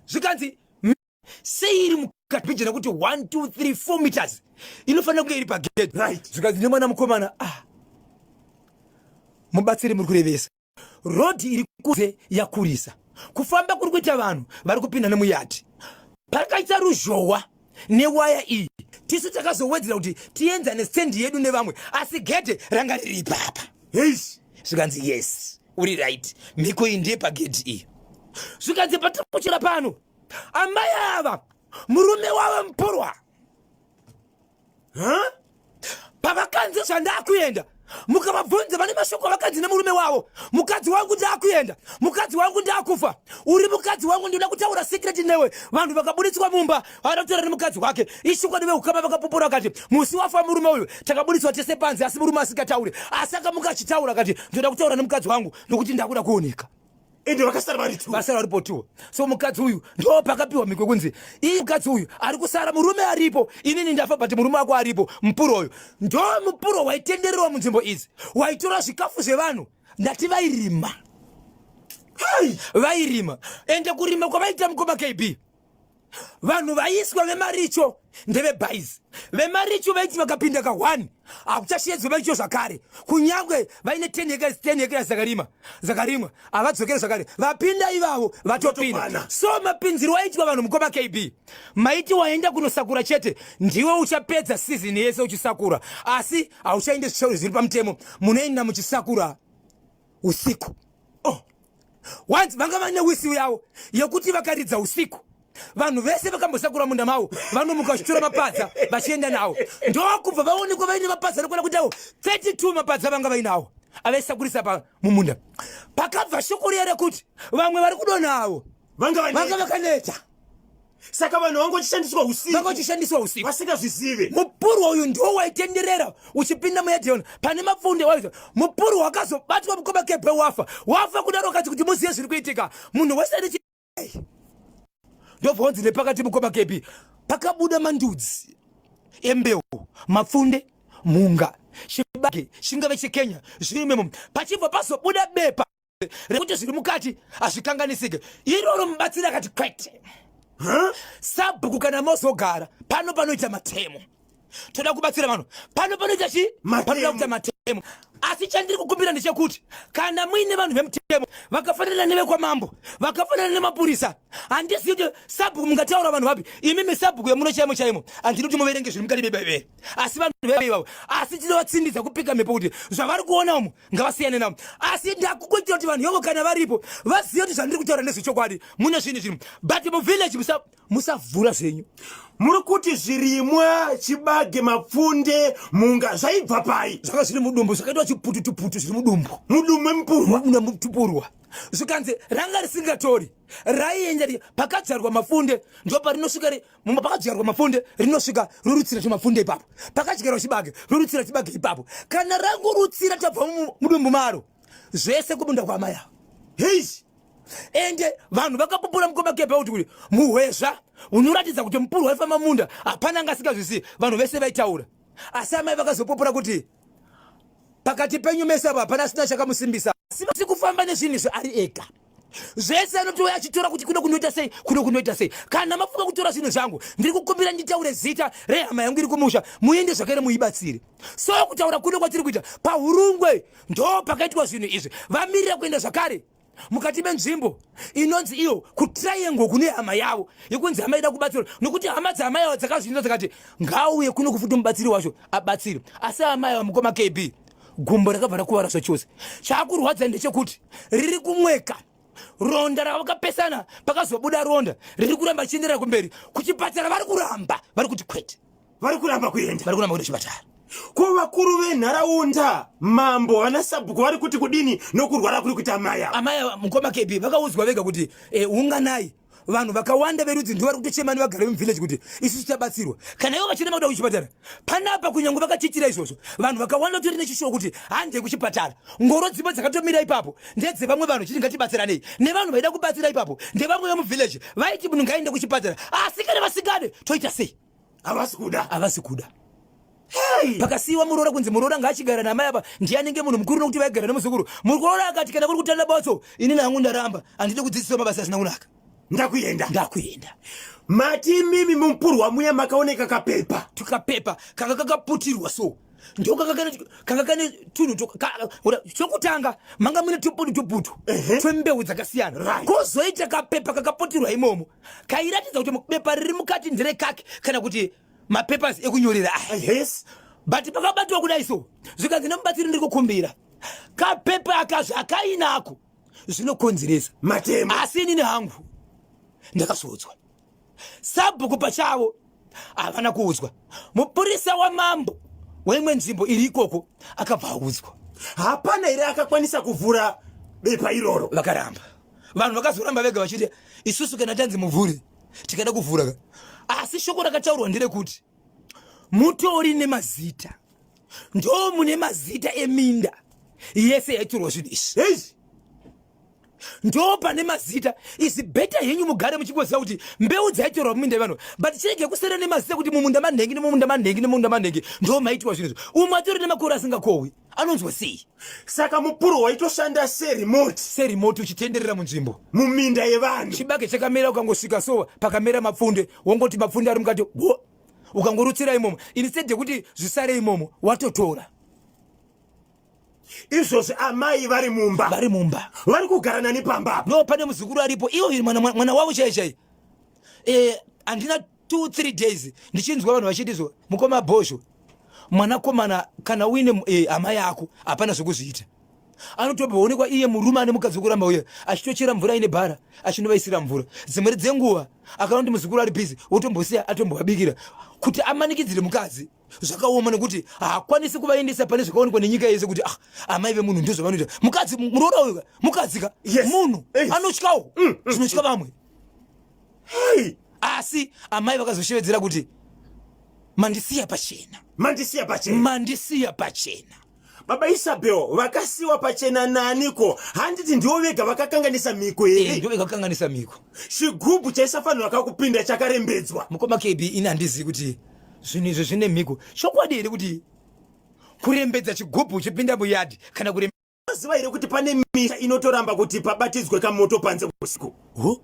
Zvikanzi sei iri mukati pijana kuti 1 2 3 4 meters inofanira kunge iri pageti. Zvikanzi nemwana mukomana, ah, mubatsiri, muri kurevesa, rodhi iri kunze yakurisa, kufamba kuri kuita vanhu vari kupinda nemuyadhi pakaita ruzhowa newaya iyi, tisu takazowedzera kuti tienzane stendi yedu nevamwe, asi gedhe ranga riri ipapa. Heish. Zvikanzi yes, uri right, mhiko iyi ndiye pagedhi iyi. Zvikanzi patiri kuchera pano, amai ava murume wavo mupurwa. Huh? Pavakanzi zvandakuenda, mukavabvunza vane mashoko avakanzi nemurume wavo: "Mukadzi wangu, ndakuenda, mukadzi wangu, ndakufa. Uri mukadzi wangu, ndinoda kutaura secret newe." Vanhu vakabuditswa mumba vada kutaura nemukadzi wake. Ishukwadi, veukama vakapupura vakati musi wafa murume uyu takabuditswa tese panze, asi murume asingatauri, asi akamuka achitaura akati, "Ndoda kutaura nemukadzi wangu nokuti ndakuda kuoneka." Ende vakasara vari two. Vasara varipo two. So mukadzi uyu ndo pakapiwa mhiko kunzi iye mukadzi uyu ari kusara, murume aripo, inini ndafa, but murume wako aripo. Mupuro uyu ndo mupuro waitendererwa munzvimbo idzi, waitora zvikafu zvevanhu. Ndati vairima. Hai. Vairima, ende kurima kwavaita, mukoma KB, vanhu vaiswa vemaricho ndevebhaizi. Vemaricho vaiti vakapinda ka1 hakuchashedzwa maricho zvakare, kunyange vaine 10 hectares, 10 hectares dzakarima, dzakarimwa, havadzokere zvakare. Vapinda ivavo vatopinda. Vatopana. So mapinziro aitwa vanhu, mukoma KB, maiti waenda kunosakura chete, ndiwe uchapedza season yese uchisakura, asi hauchaende zviri pamutemo. Munoenda muchisakura usiku. Oh. Once vanga vane whistle yavo yekuti vakaridza usiku, vanhu vese vakambosakura munda mavo vanomuka vachitora mapadza vachienda nawo. Ndokubva vaonekwa vaine mapadza anokwana kuitawo 32 mapadza vanga vainawo avaisakurisa pa mumunda. Pakabva shoko riya rekuti vamwe vari kudonhawo vanga vanga vane vakaneta. Saka vanhu vanga vachishandiswa usiku. Vanga vachishandiswa usiku vasingazvizive. Mupurwa uyu ndiwo waitenderera uchipinda muyadhiona pane mapfunde waita mupurwa. Wakazobatwa, mukoma Kebe, wafa. Wafa kudaro kati kuti muzive zviri kuitika, munhu wese ane ndobva wanzi nepakati, mukoma Kebi, pakabuda mandudzi embeu, mapfunde, mhunga, chibage chingave cheKenya, zviri imomo. Pachibva pazobuda bepa rekuti zviri mukati hazvikanganisike. Iroro mubatsiri akati kwete. Huh? Sabhuku, kana mozogara pano panoita matemo, toda kubatsira vanhu pano panoita chi Matemo. Panoda kuita matemo, asi chandiri kukumbira ndechekuti kana muine vanhu vemutemo vakafanana nevekwamambo, vakafanana nemapurisa, handizivi kuti sabhuku mungataura vanhu vapi imimi. Sabhuku yemuno chaimo chaimo, handidi kuti muverenge zviri mukati mebhaibheri, asi vanhu veivavo, asi tinovatsindidza kupika mhepo kuti zvavari kuona umu ngavasiyane navo. Asi ndakukuitira kuti vanhu ivovo kana varipo vazive kuti zvandiri kutaura ndezvechokwadi. Mune zvinhu zvinhu, but muvillage musavhura zvenyu. Muri kuti zvirimwa, chibage, mapfunde, mhunga zvaibva pai? Zvanga zviri mudumbu, zvakaitwa chipututuputu zviri mudumbu. Mudumbu memupurwa. pakapupurwa zvikanzi ranga risingatori raienda pakadzvarwa mafunde ndoparinosvika mumba pakadyarwa mafunde rinosvika rorutsira chimafunde ipapo pakadyarwa chibage rorutsira chibage ipapo kana rangorutsira tabva mudumbu maro zvese kubunda kwaamai ava Heish! Ende vanhu vakapupura mukoma kepa kuti kuti muhwezva unoratidza kuti mupurwa waifamba munda hapana anga asingazvisiyi vanhu vese vaitaura asi amai vakazopupura kuti pakati penyu mese apa hapana asina chakamusimbisa asi kufamba nezvinhu izvi ari ega zvese anotouya achitora kuti kuno kunoita sei kuno kunoita sei kana mafunga kutora zvinhu zvangu ndiri kukumbira nditaure zita rehama yangu iri kumusha muende zvakare muibatsire so kutaura kuno kwatiri kuita pahurungwe ndo pakaitwa zvinhu izvi vamirira kuenda zvakare mukati menzvimbo inonzi iyo kutriangle kune hama yavo yekunzi hama ida kubatsirwa nokuti hama dzaamai ava dzakazvinzwa dzakati ngauye kuno kufuti mubatsiri wacho abatsire asi amai ava mukoma kb gumbo rakabva rakuvara zvachose chaakurwadza ndechekuti riri kumweka ronda ravakapesana pakazobuda ronda riri kuramba chienderera kumberi kuchipatara vari kuramba vari kuti kwete vari kuramba kuenda vari kuramba kuenda kuchipatara ko vakuru venharaunda mambo vana sabhuku vari kuti kudini nokurwara kuri kuita amai ava amai ava mukoma kb vakaudzwa vega kuti eh, unganai vanhu vakawanda verudzi ndivo vari kutochema nevagari vemuvillage kuti isu tichabatsirwa kana ivo vachirema kuda kuchipatara panapa kunyange vakachiitira izvozvo vanhu vakawanda tori nechishuwo kuti handei kuchipatara ngoro dzimwe dzakatomira ipapo ndedzevamwe vanhu chiti ngatibatsiranei nevanhu vaida kubatsira ipapo ndevamwe vemuvillage vaiti munhu ngaende kuchipatara asi kana vasingade toita sei havasi kuda havasi kuda hey. Pakasiyiwa muroora kunzi muroora ngaachigara namai apa ndiye anenge munhu mukuru nokuti vaigara nemuzukuru muroora akati kana kuri kutanda botso ini nangu ndaramba handidi kudzidziswa mabasa asina kunaka ndakuenda ndakuenda mati imimi mumupurwa muya makaoneka kapepa tukapepa kanga kakaputirwa so ndo kanga kane tunhu chokutanga manga mune tuputu tuputu twembeu dzakasiyana kwozoita kapepa kakaputirwa imomo kairatidza kuti bepa riri mukati nderekaki kana kuti mapapers ekunyorera aya yes but pakabatwa kudai so zvikanzi nemubatsiri ndiri kukumbira kapepa aka zvakainako zvinokonzeresa matemo asi inini hangu ndakazodzwa sabhuku pachavo havana kuudzwa mupurisa wamambo weimwe nzvimbo iri ikoko akabva audzwa hapana here akakwanisa kuvhura bepa iroro vakaramba vanhu vakazoramba vega vachiti isusu kana tanzi muvhure tikada kuvhura ka asi shoko rakataurwa nderekuti mutori nemazita ndo mune mazita eminda yese yaitorwa zvinhu izvi ndo pane mazita izi beta henyu mugare muchingoziva kuti mbeu dzaitorwa muminda yevanhu but chirege kusera nemazita kuti mumunda manhengi nemumunda manhengi nemumunda manhengi ndo maitwa zvinhu izvi umwe atori nemakore asingakohwi anonzwa sei saka mupuro waitoshanda seremote seremote uchitenderera munzvimbo muminda yevanhu chibage chakamera ukangosvika so pakamera mapfunde wongoti mapfunde ari mukati ukangorutsira imomo instead yekuti zvisare imomo watotora Izvozvi amai vari mumba. Vari mumba. Vari kugara nani pamba apa? No, pane muzukuru aripo. Iwo iri mwana mwana wavo chai chai. Eh, handina 2 3 days ndichinzwa vanhu vachiti zo mukoma Bhozho. Mwanakomana kana uine eh, hama yako hapana zvekuzviita. Anotoonekwa iye murume ane mukadzi wekuramba uye achitochera mvura ine bhara achinovaisira mvura. Dzimwe dzenguva akaona kuti muzukuru ari busy wotombosiya atombovabikira kuti amanikidzire mukadzi. Zvakaoma nekuti haakwanisi kuvaendesa pane zvakaonekwa nenyika yese kuti ah, amai vemunhu ndozvavanoita. Mukadzi muroora uyu mukadzi ka yes. Munhu yes. Anotyawo zvinotya vamwe. Hey. Asi amai vakazoshevedzera kuti mandisiya pachena, mandisiya pachena, mandisiya pachena. Baba Isabel vakasiwa pachena naniko? Handiti ndivo vega vakakanganisa mhiko here? Eh, ndivo vega vakakanganisa mhiko. Chigubhu chaisafanirwa kakupinda chakarembedzwa. Mukoma KB, ini handizivi kuti zvinhu izvi zvine mhiko. Chokwadi here kuti kurembedza chigubhu uchipinda muyadhi kana kurem Unoziva here kuti pane misha inotoramba kuti pabatidzwe kamoto panze usiku? Ho?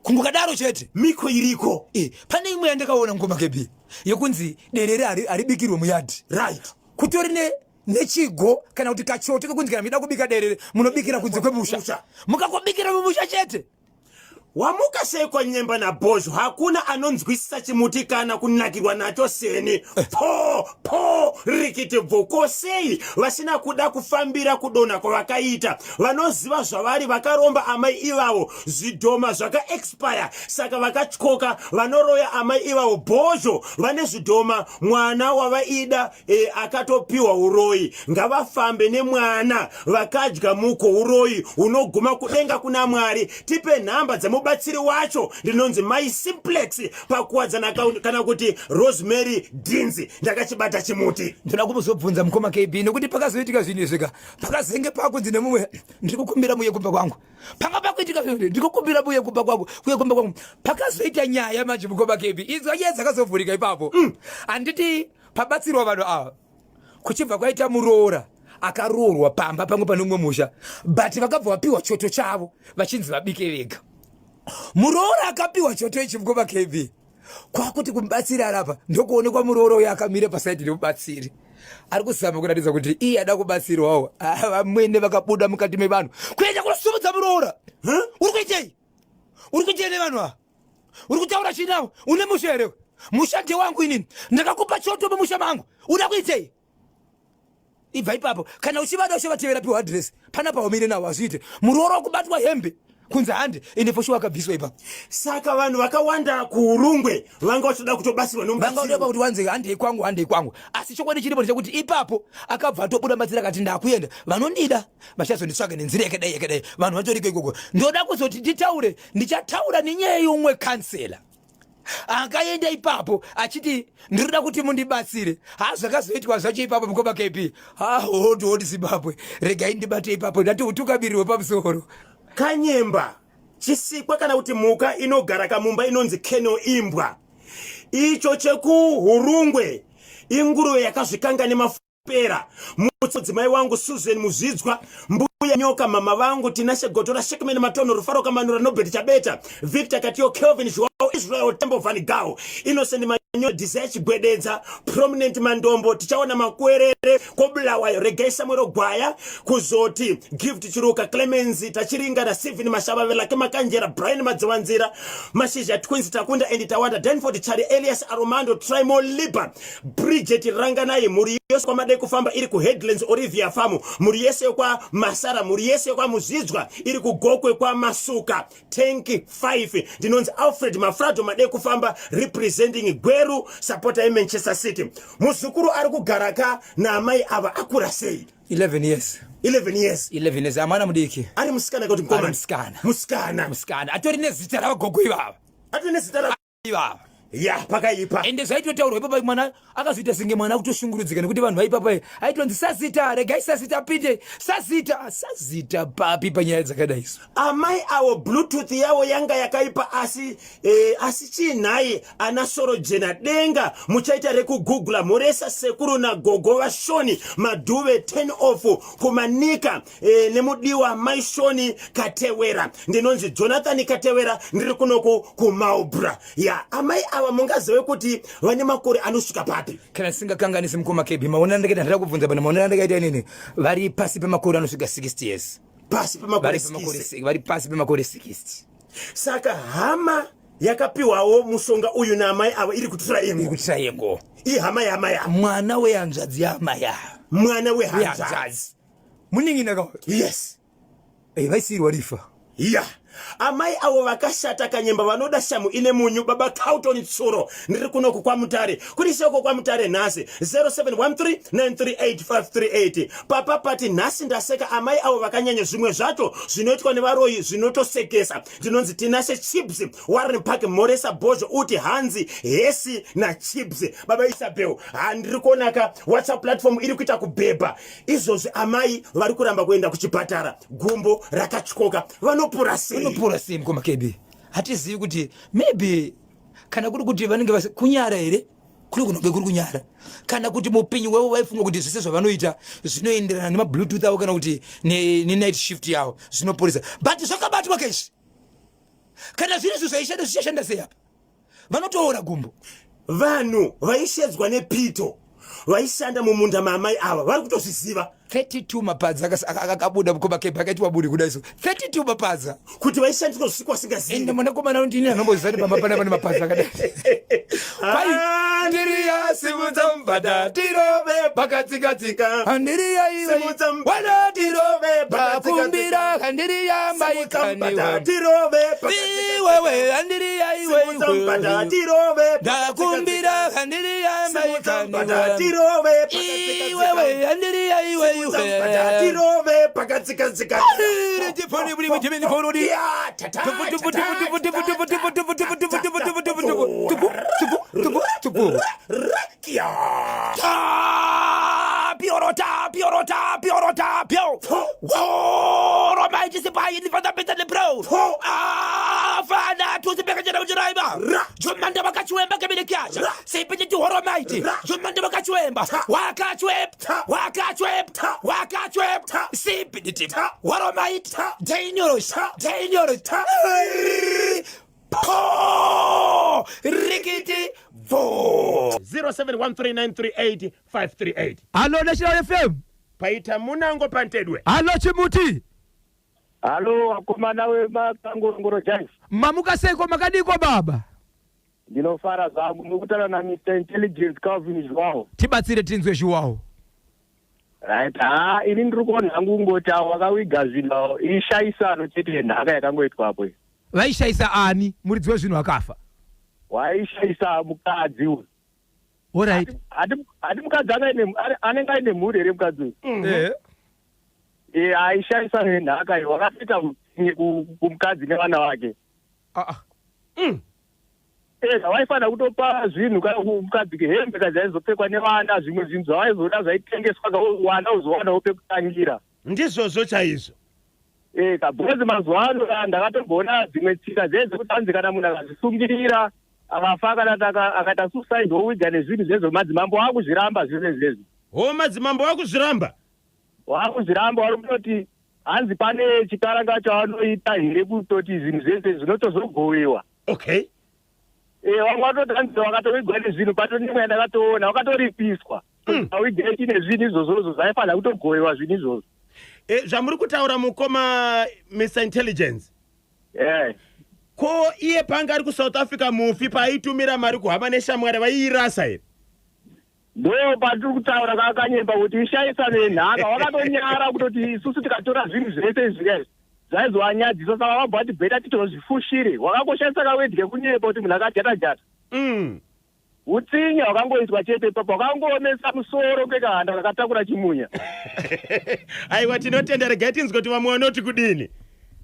Kungokadaro chete. Miko iriko. Eh, pane imwe yandakaona mukoma KB yekunzi derere haribikirwe muyadhi. Right. Kutori ne nechigo kana kuti kachoto kekunzi kana muchida kubika derere munobikira kunze kwemusha. Mukakobikira mumusha chete. Wamuka sei kwanyemba nabhozho? Hakuna anonzwisisa chimuti kana kunakirwa nacho seni. Po po rikiti bvu. Ko sei vasina kuda kufambira kudonha kwavakaita? Vanoziva zvavari vakaromba amai ivavo. Zvidhoma zvaka expire saka vakatyoka vanoroya amai ivavo. Bhozho vane zvidhoma mwana wavaida e, akatopiwa uroyi ngavafambe nemwana vakadya muko uroyi hunoguma kudenga kuna mwari tipe nhamba dzemubatsiri wacho ndinonzi mai simplex pakuwadzana kana kuti rosemary dinzi ndakachibata chimuti ndoda kumuzobvunza mukoma kb nekuti pakazoitika zvinhu izvi ka pakazenge pakunzi nemumwe ndiri kukumbira muye kumba kwangu panga pakuitika zvinhu ndiri kukumbira muye kumba kwangu kuye kumba kwangu pakazoita nyaya manje mukoma kb idzo nyaya dzakazovhurika ipapo mm. handiti Pabatsirwa vanhu ava kuchibva kwaita muroora akaroorwa pamba pamwe pane umwe musha but vakabva vapiwa choto chavo vachinzi vabike vega. Muroora akapiwa choto ichi mukoma KB kwakuti kumubatsiri arapa ndokuonekwa muroora uyo akamira pasaidi nemubatsiri ari kuzama kuratidza kuti iye ada kubatsirwawo. Ah, vamwene vakabuda mukati mevanhu kuenda kunosumudza muroora. Uri kuitei? Uri kuitei nevanhu ava? Uri kutaura chii nawo? Une musha here? Musha ndewangu inini. Ndakakupa choto mumusha mangu. Uda kuitei? Ibva ipapo. Kana uchivada uchivatevera piwa address. Pana paumire nawo hazviite. Muroora wakubatwa hembe kunzi hande ende for sure akabviswa ipapo. Saka vanhu vakawanda kuUrungwe vanga vachitoda kutobatsirwa nomubatsiri. Vanga vachitoda kuti wanze handei kwangu handei kwangu. Asi chokwadi chiripo ndechekuti ipapo akabva atobuda mubatsiri akati ndakuenda. Vanondida vachazonditsvaga nenzira yakadai yakadai vanhu vatoriko ikoko ndoda kuzoti nditaure ndichataura nenyaya yeumwe kansela akaenda ipapo achiti ndinoda kuti mundibatsire ha zvakazoitwa zvacho ipapo mukoma kp ha hodi hodi zimbabwe regai ndibate ipapo ndati utungamiriri wepamusoro kanyemba chisikwa kana kuti mhuka inogara kamumba inonzi keno imbwa icho chekuhurungwe inguruve yakazvikanga nemafu pera mudzimai wangu Susan Muzvidzwa mbuya nyoka mama vangu Tinashe Gotora Shekman Matono Rufaro Kamanura Nobert Chabeta Victor Katiyo Kelvin Joao Israel Tembo Van Gao Innocent Manyo Desire Chigwededza Prominent Mandombo tichaona makwerere kobulawayo Regai Samuel Gwaya kuzoti Gift Chiruka Clemency Tachiringa na Stephen Mashava Velake Makanjera Brian Madziwanzira Mashizha Twins Takunda and Tawanda Danford Chari Elias Aromando Trimo Liba Bridget Ranganai, mhuri yose kwaMadai kufamba iri kuHeadlands Olivia Farm, mhuri yese yekwaMasara, mhuri yese yekwaMuzvidzwa iri kuGokwe kwaMasuka, Tank 5. Ndinonzi Alfred Mafrado Madai kufamba representing Gweru, supporter yeManchester City. Muzukuru ari kugara ka naamai ava akura sei? 11 years. 11 years. 11 years. Amwana mudiki. Ari musikana kuti mukomana? Ari musikana. Musikana. Musikana. Atori nezita ravagogo ivava. Atori nezita ra ivava ya pakaipa ende zvaitotaurwa ipapa mwana akazoita senge mwana akutoshungurudzika nekuti vanhu vaipapa aitonzi sazita regai sazita apinde sazita sazita papi panyaya dzakadai so amai avo bluetooth yavo yanga yakaipa asi eh, asi chii nhai ana sorojena denga muchaita rekugugula mhoresa sekuru nagogo vashoni madhuve 10 off kumanika e, nemudiwa mai Shoni Katewera. Ndinonzi Jonathan Katewera, ndiri kunoku kuMaubra. Ya amai ava mungazive kuti vane makore anosvika papi? Kana singakanganisi mukoma KB, maonero andakaita ndada kubvunza bana maonero andakaita inini vari pasi pemakore anosvika 60 years. Pasi pemakore 60. Vari pasi pemakore 60. Saka hama yakapiwawo mushonga uyu naamai avo iri kuTriangle. Iri kuTriangle. Ihama yaamai ava. Mwana wehanzvadzi yaamai ava. Mwana wehanzvadzi. Munin'ina ka? Yes. Eh, vaisiirwa rifa. Ya. Amai avo vakashata kanyemba vanoda shamu ine munyu baba Carlton Tsuro ndiri kunoku kwaMutare kuri shoko kwaMutare nhasi 0713938538 papa pati nhasi ndaseka amai avo vakanyanya zvimwe zvacho zvinoitwa nevaroyi zvinotosekesa ndinonzi Tinashe Chips Warren Park Moresa Bozho uti hanzi hesi naChips baba Isabel handiri kuonaka WhatsApp platform iri kuita kubhebha Izvozvi amai vari kuramba kuenda kuchipatara, gumbo rakatyoka, vanopora sei? Vanopora sei mukoma KB? Hatizivi kuti maybe kana kuri kuti vanenge vasi kunyara here kuri kunonge kuri kunyara kana kuti mupinyi wavo vaifunga kuti zvese zvavanoita zvinoenderana nemabluetooth avo kana kuti nenight shift yavo zvinoporesa but zvakabatwa keizvi kana zviri izvo zvaishanda zvichashanda sei apa vanotoora gumbo vanhu vaishedzwa nepito vaishanda mumunda maamai ava vari kutozviziva. 32 mapadza akabuda mukoma kebhi akaitwa buri kudai so 32 mapadza. Kuti vaishandiswa zvisikwa asingazivi. Ende mwanakomana ndini anomboziva kuti pamba pana pane mapadza akadai. Andiriya simudza mubhadha tirove pakatsika-tsika. Andiriya iwe Simudza mubhadha, wana tirove pakumbira. Andiriya Simudza mubhadha, maikaniwa tirove pakatsika-tsika. iwewe. Andiriya iwe Simudza mubhadha, iwe tirove ndakumbira. Andiriya Simudza mubhadha, maikaniwa tirove pakatsika-tsika. iwewe. Andiriya iwe Simudza mubhadha, iwe tirove pakatsika-tsika. Ya, ta, ta, ta, ta, Kia. Piorota, piorota, piorota, pio. Romaitisipainifatapetalebrofana tusipekachera jomanda vakachiwemba kebenekiacha sipetitihoromaiti jomanda vakachiwemba wakachwep wakachwep wakachwep sipititi horomaiti dangerous dangerous po rikiti bvo. 0713938538. Hallo, National FM. Paita munango pantedwe. Hallo, chimuti. Halo vakomana vemakangorongoro Jive. Mamuka seiko, makadiko baba? Ndinofara zvangu, mukutaura naMr Intelligence Calvin Zhuwawo. Tibatsire tinzwe, Zhuwawo. Right, ha, ini ndiri kuona hangu kungoti avo vakawiga zvinhu ishayisano chete yenhaka yakangoitwapo iyi. Vaishayisa ani, muridzi wezvinhu akafa? Waishayisa mukadzi uyu. Alright. Hati mukadzi anenge aine mhuri here mukadzi uyu? Eh. E, aishayisa yenhaka iyi, wakatoita utsinye kumukadzi nevana vake. Ah, ah. Ega waifanira kutopa zvinhu kana kumukadzi, hembe kadzaizopfekwa nevana, zvimwe zvinhu zvavaizoda zvaitengeswa, wana uzowanawo pekutangira. Ndizvozvo chaizvo. Eka, because mazuva ano ndakatomboona dzimwe tsika dzee dzekuti hanzi kana munhu akazvisungirira akafa kana kuti akaita suicide wowiga nezvinhu zvezvo, madzimambo akuzviramba zvese izvezvi. Ho, madzimambo akuzviramba? Wakuzviramba, vari kutoti hanzi pane chikaranga chavanoita here kutoti zvinhu zvese zvinotozogowewa. E, vamwe vatoti hanzi vakatowigwa nezvinhu, pato nemwe yandakatoona vakatoripiswa awigei nezvinhu izvozvozvo, zvaifanira kutogowewa zvinhu izvozvo. E, zvamuri kutaura mukoma Mr Intelligence, ko iye panga ari kuSouth Africa mufi, paaitumira mari kuhama neshamwari, vaiirasa here? Ndo patiri kutaura kakanyemba kuti ishayisano yenhaka, wakatonyara kutoti isusu tikatora zvinhu zvese izvi kaizvi zvaizovanyadzisa, saka vabva vati better titozvifushire. Wakangoshandisa kawedhi kekunyepa kuti munhu akajata jata. Utsinye hwakangoitwa chete ipapo, wakangoomesa musoro kekahanda kakatakura chimunya. Aiwa, tinotenda. Regai tinzwe kuti vamwe vanoti kudini.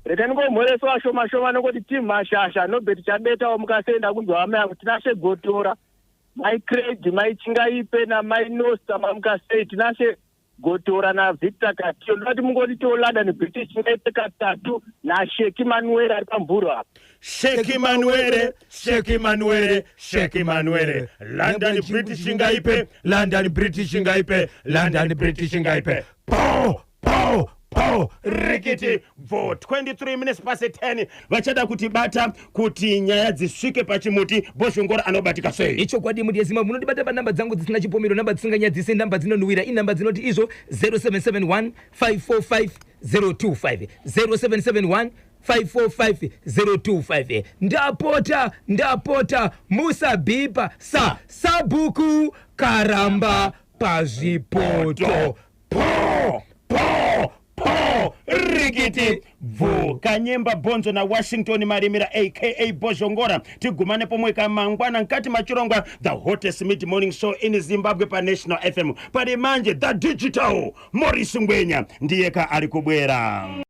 Rega ndingomhoreswa shoma shoma nokuti timu mashasha Nobert Chabetawo mukasenda kunzwa amai ako Tinashe Gotora, mai Craig, mai Chingaipe namai Nosta mamukasei, Tinashe Gotora naVictor Katiyo. Ndinoti mungoti tiolada neBritish Chingaipe katatu naSheki Manuel ari pamburo apa. Sheki Manuere, Sheki Manuere, Sheki Manuere, London British ngaipe, London British ngaipe, London British ngaipe, po po po rikiti bvo. 23 minutes past 10. Vachada kutibata kuti nyaya dzisvike pachimuti, Bhozhongora anobatika sei? Ichokwadi, mudi yeZimbabwe, munondibata panhamba dzangu dzisina chipomero, nhamba dzisinganyadzisi, nhamba dzinonhuwira, inhamba dzinoti izvo 0771 545 025, 0771 545 025. Ndapota, ndapota, musabhipa sa sabhuku karamba pazvipoto. Po po po rikiti bvu. Kanyemba Bhonzo naWashington Marimira aka Bhozhongora, tigumane pomwe kamangwana mkati machirongwa the hottest mid morning show in Zimbabwe paNational FM. Pari manje, the digital Morris Ngwenya ndiyeka ari kubwera.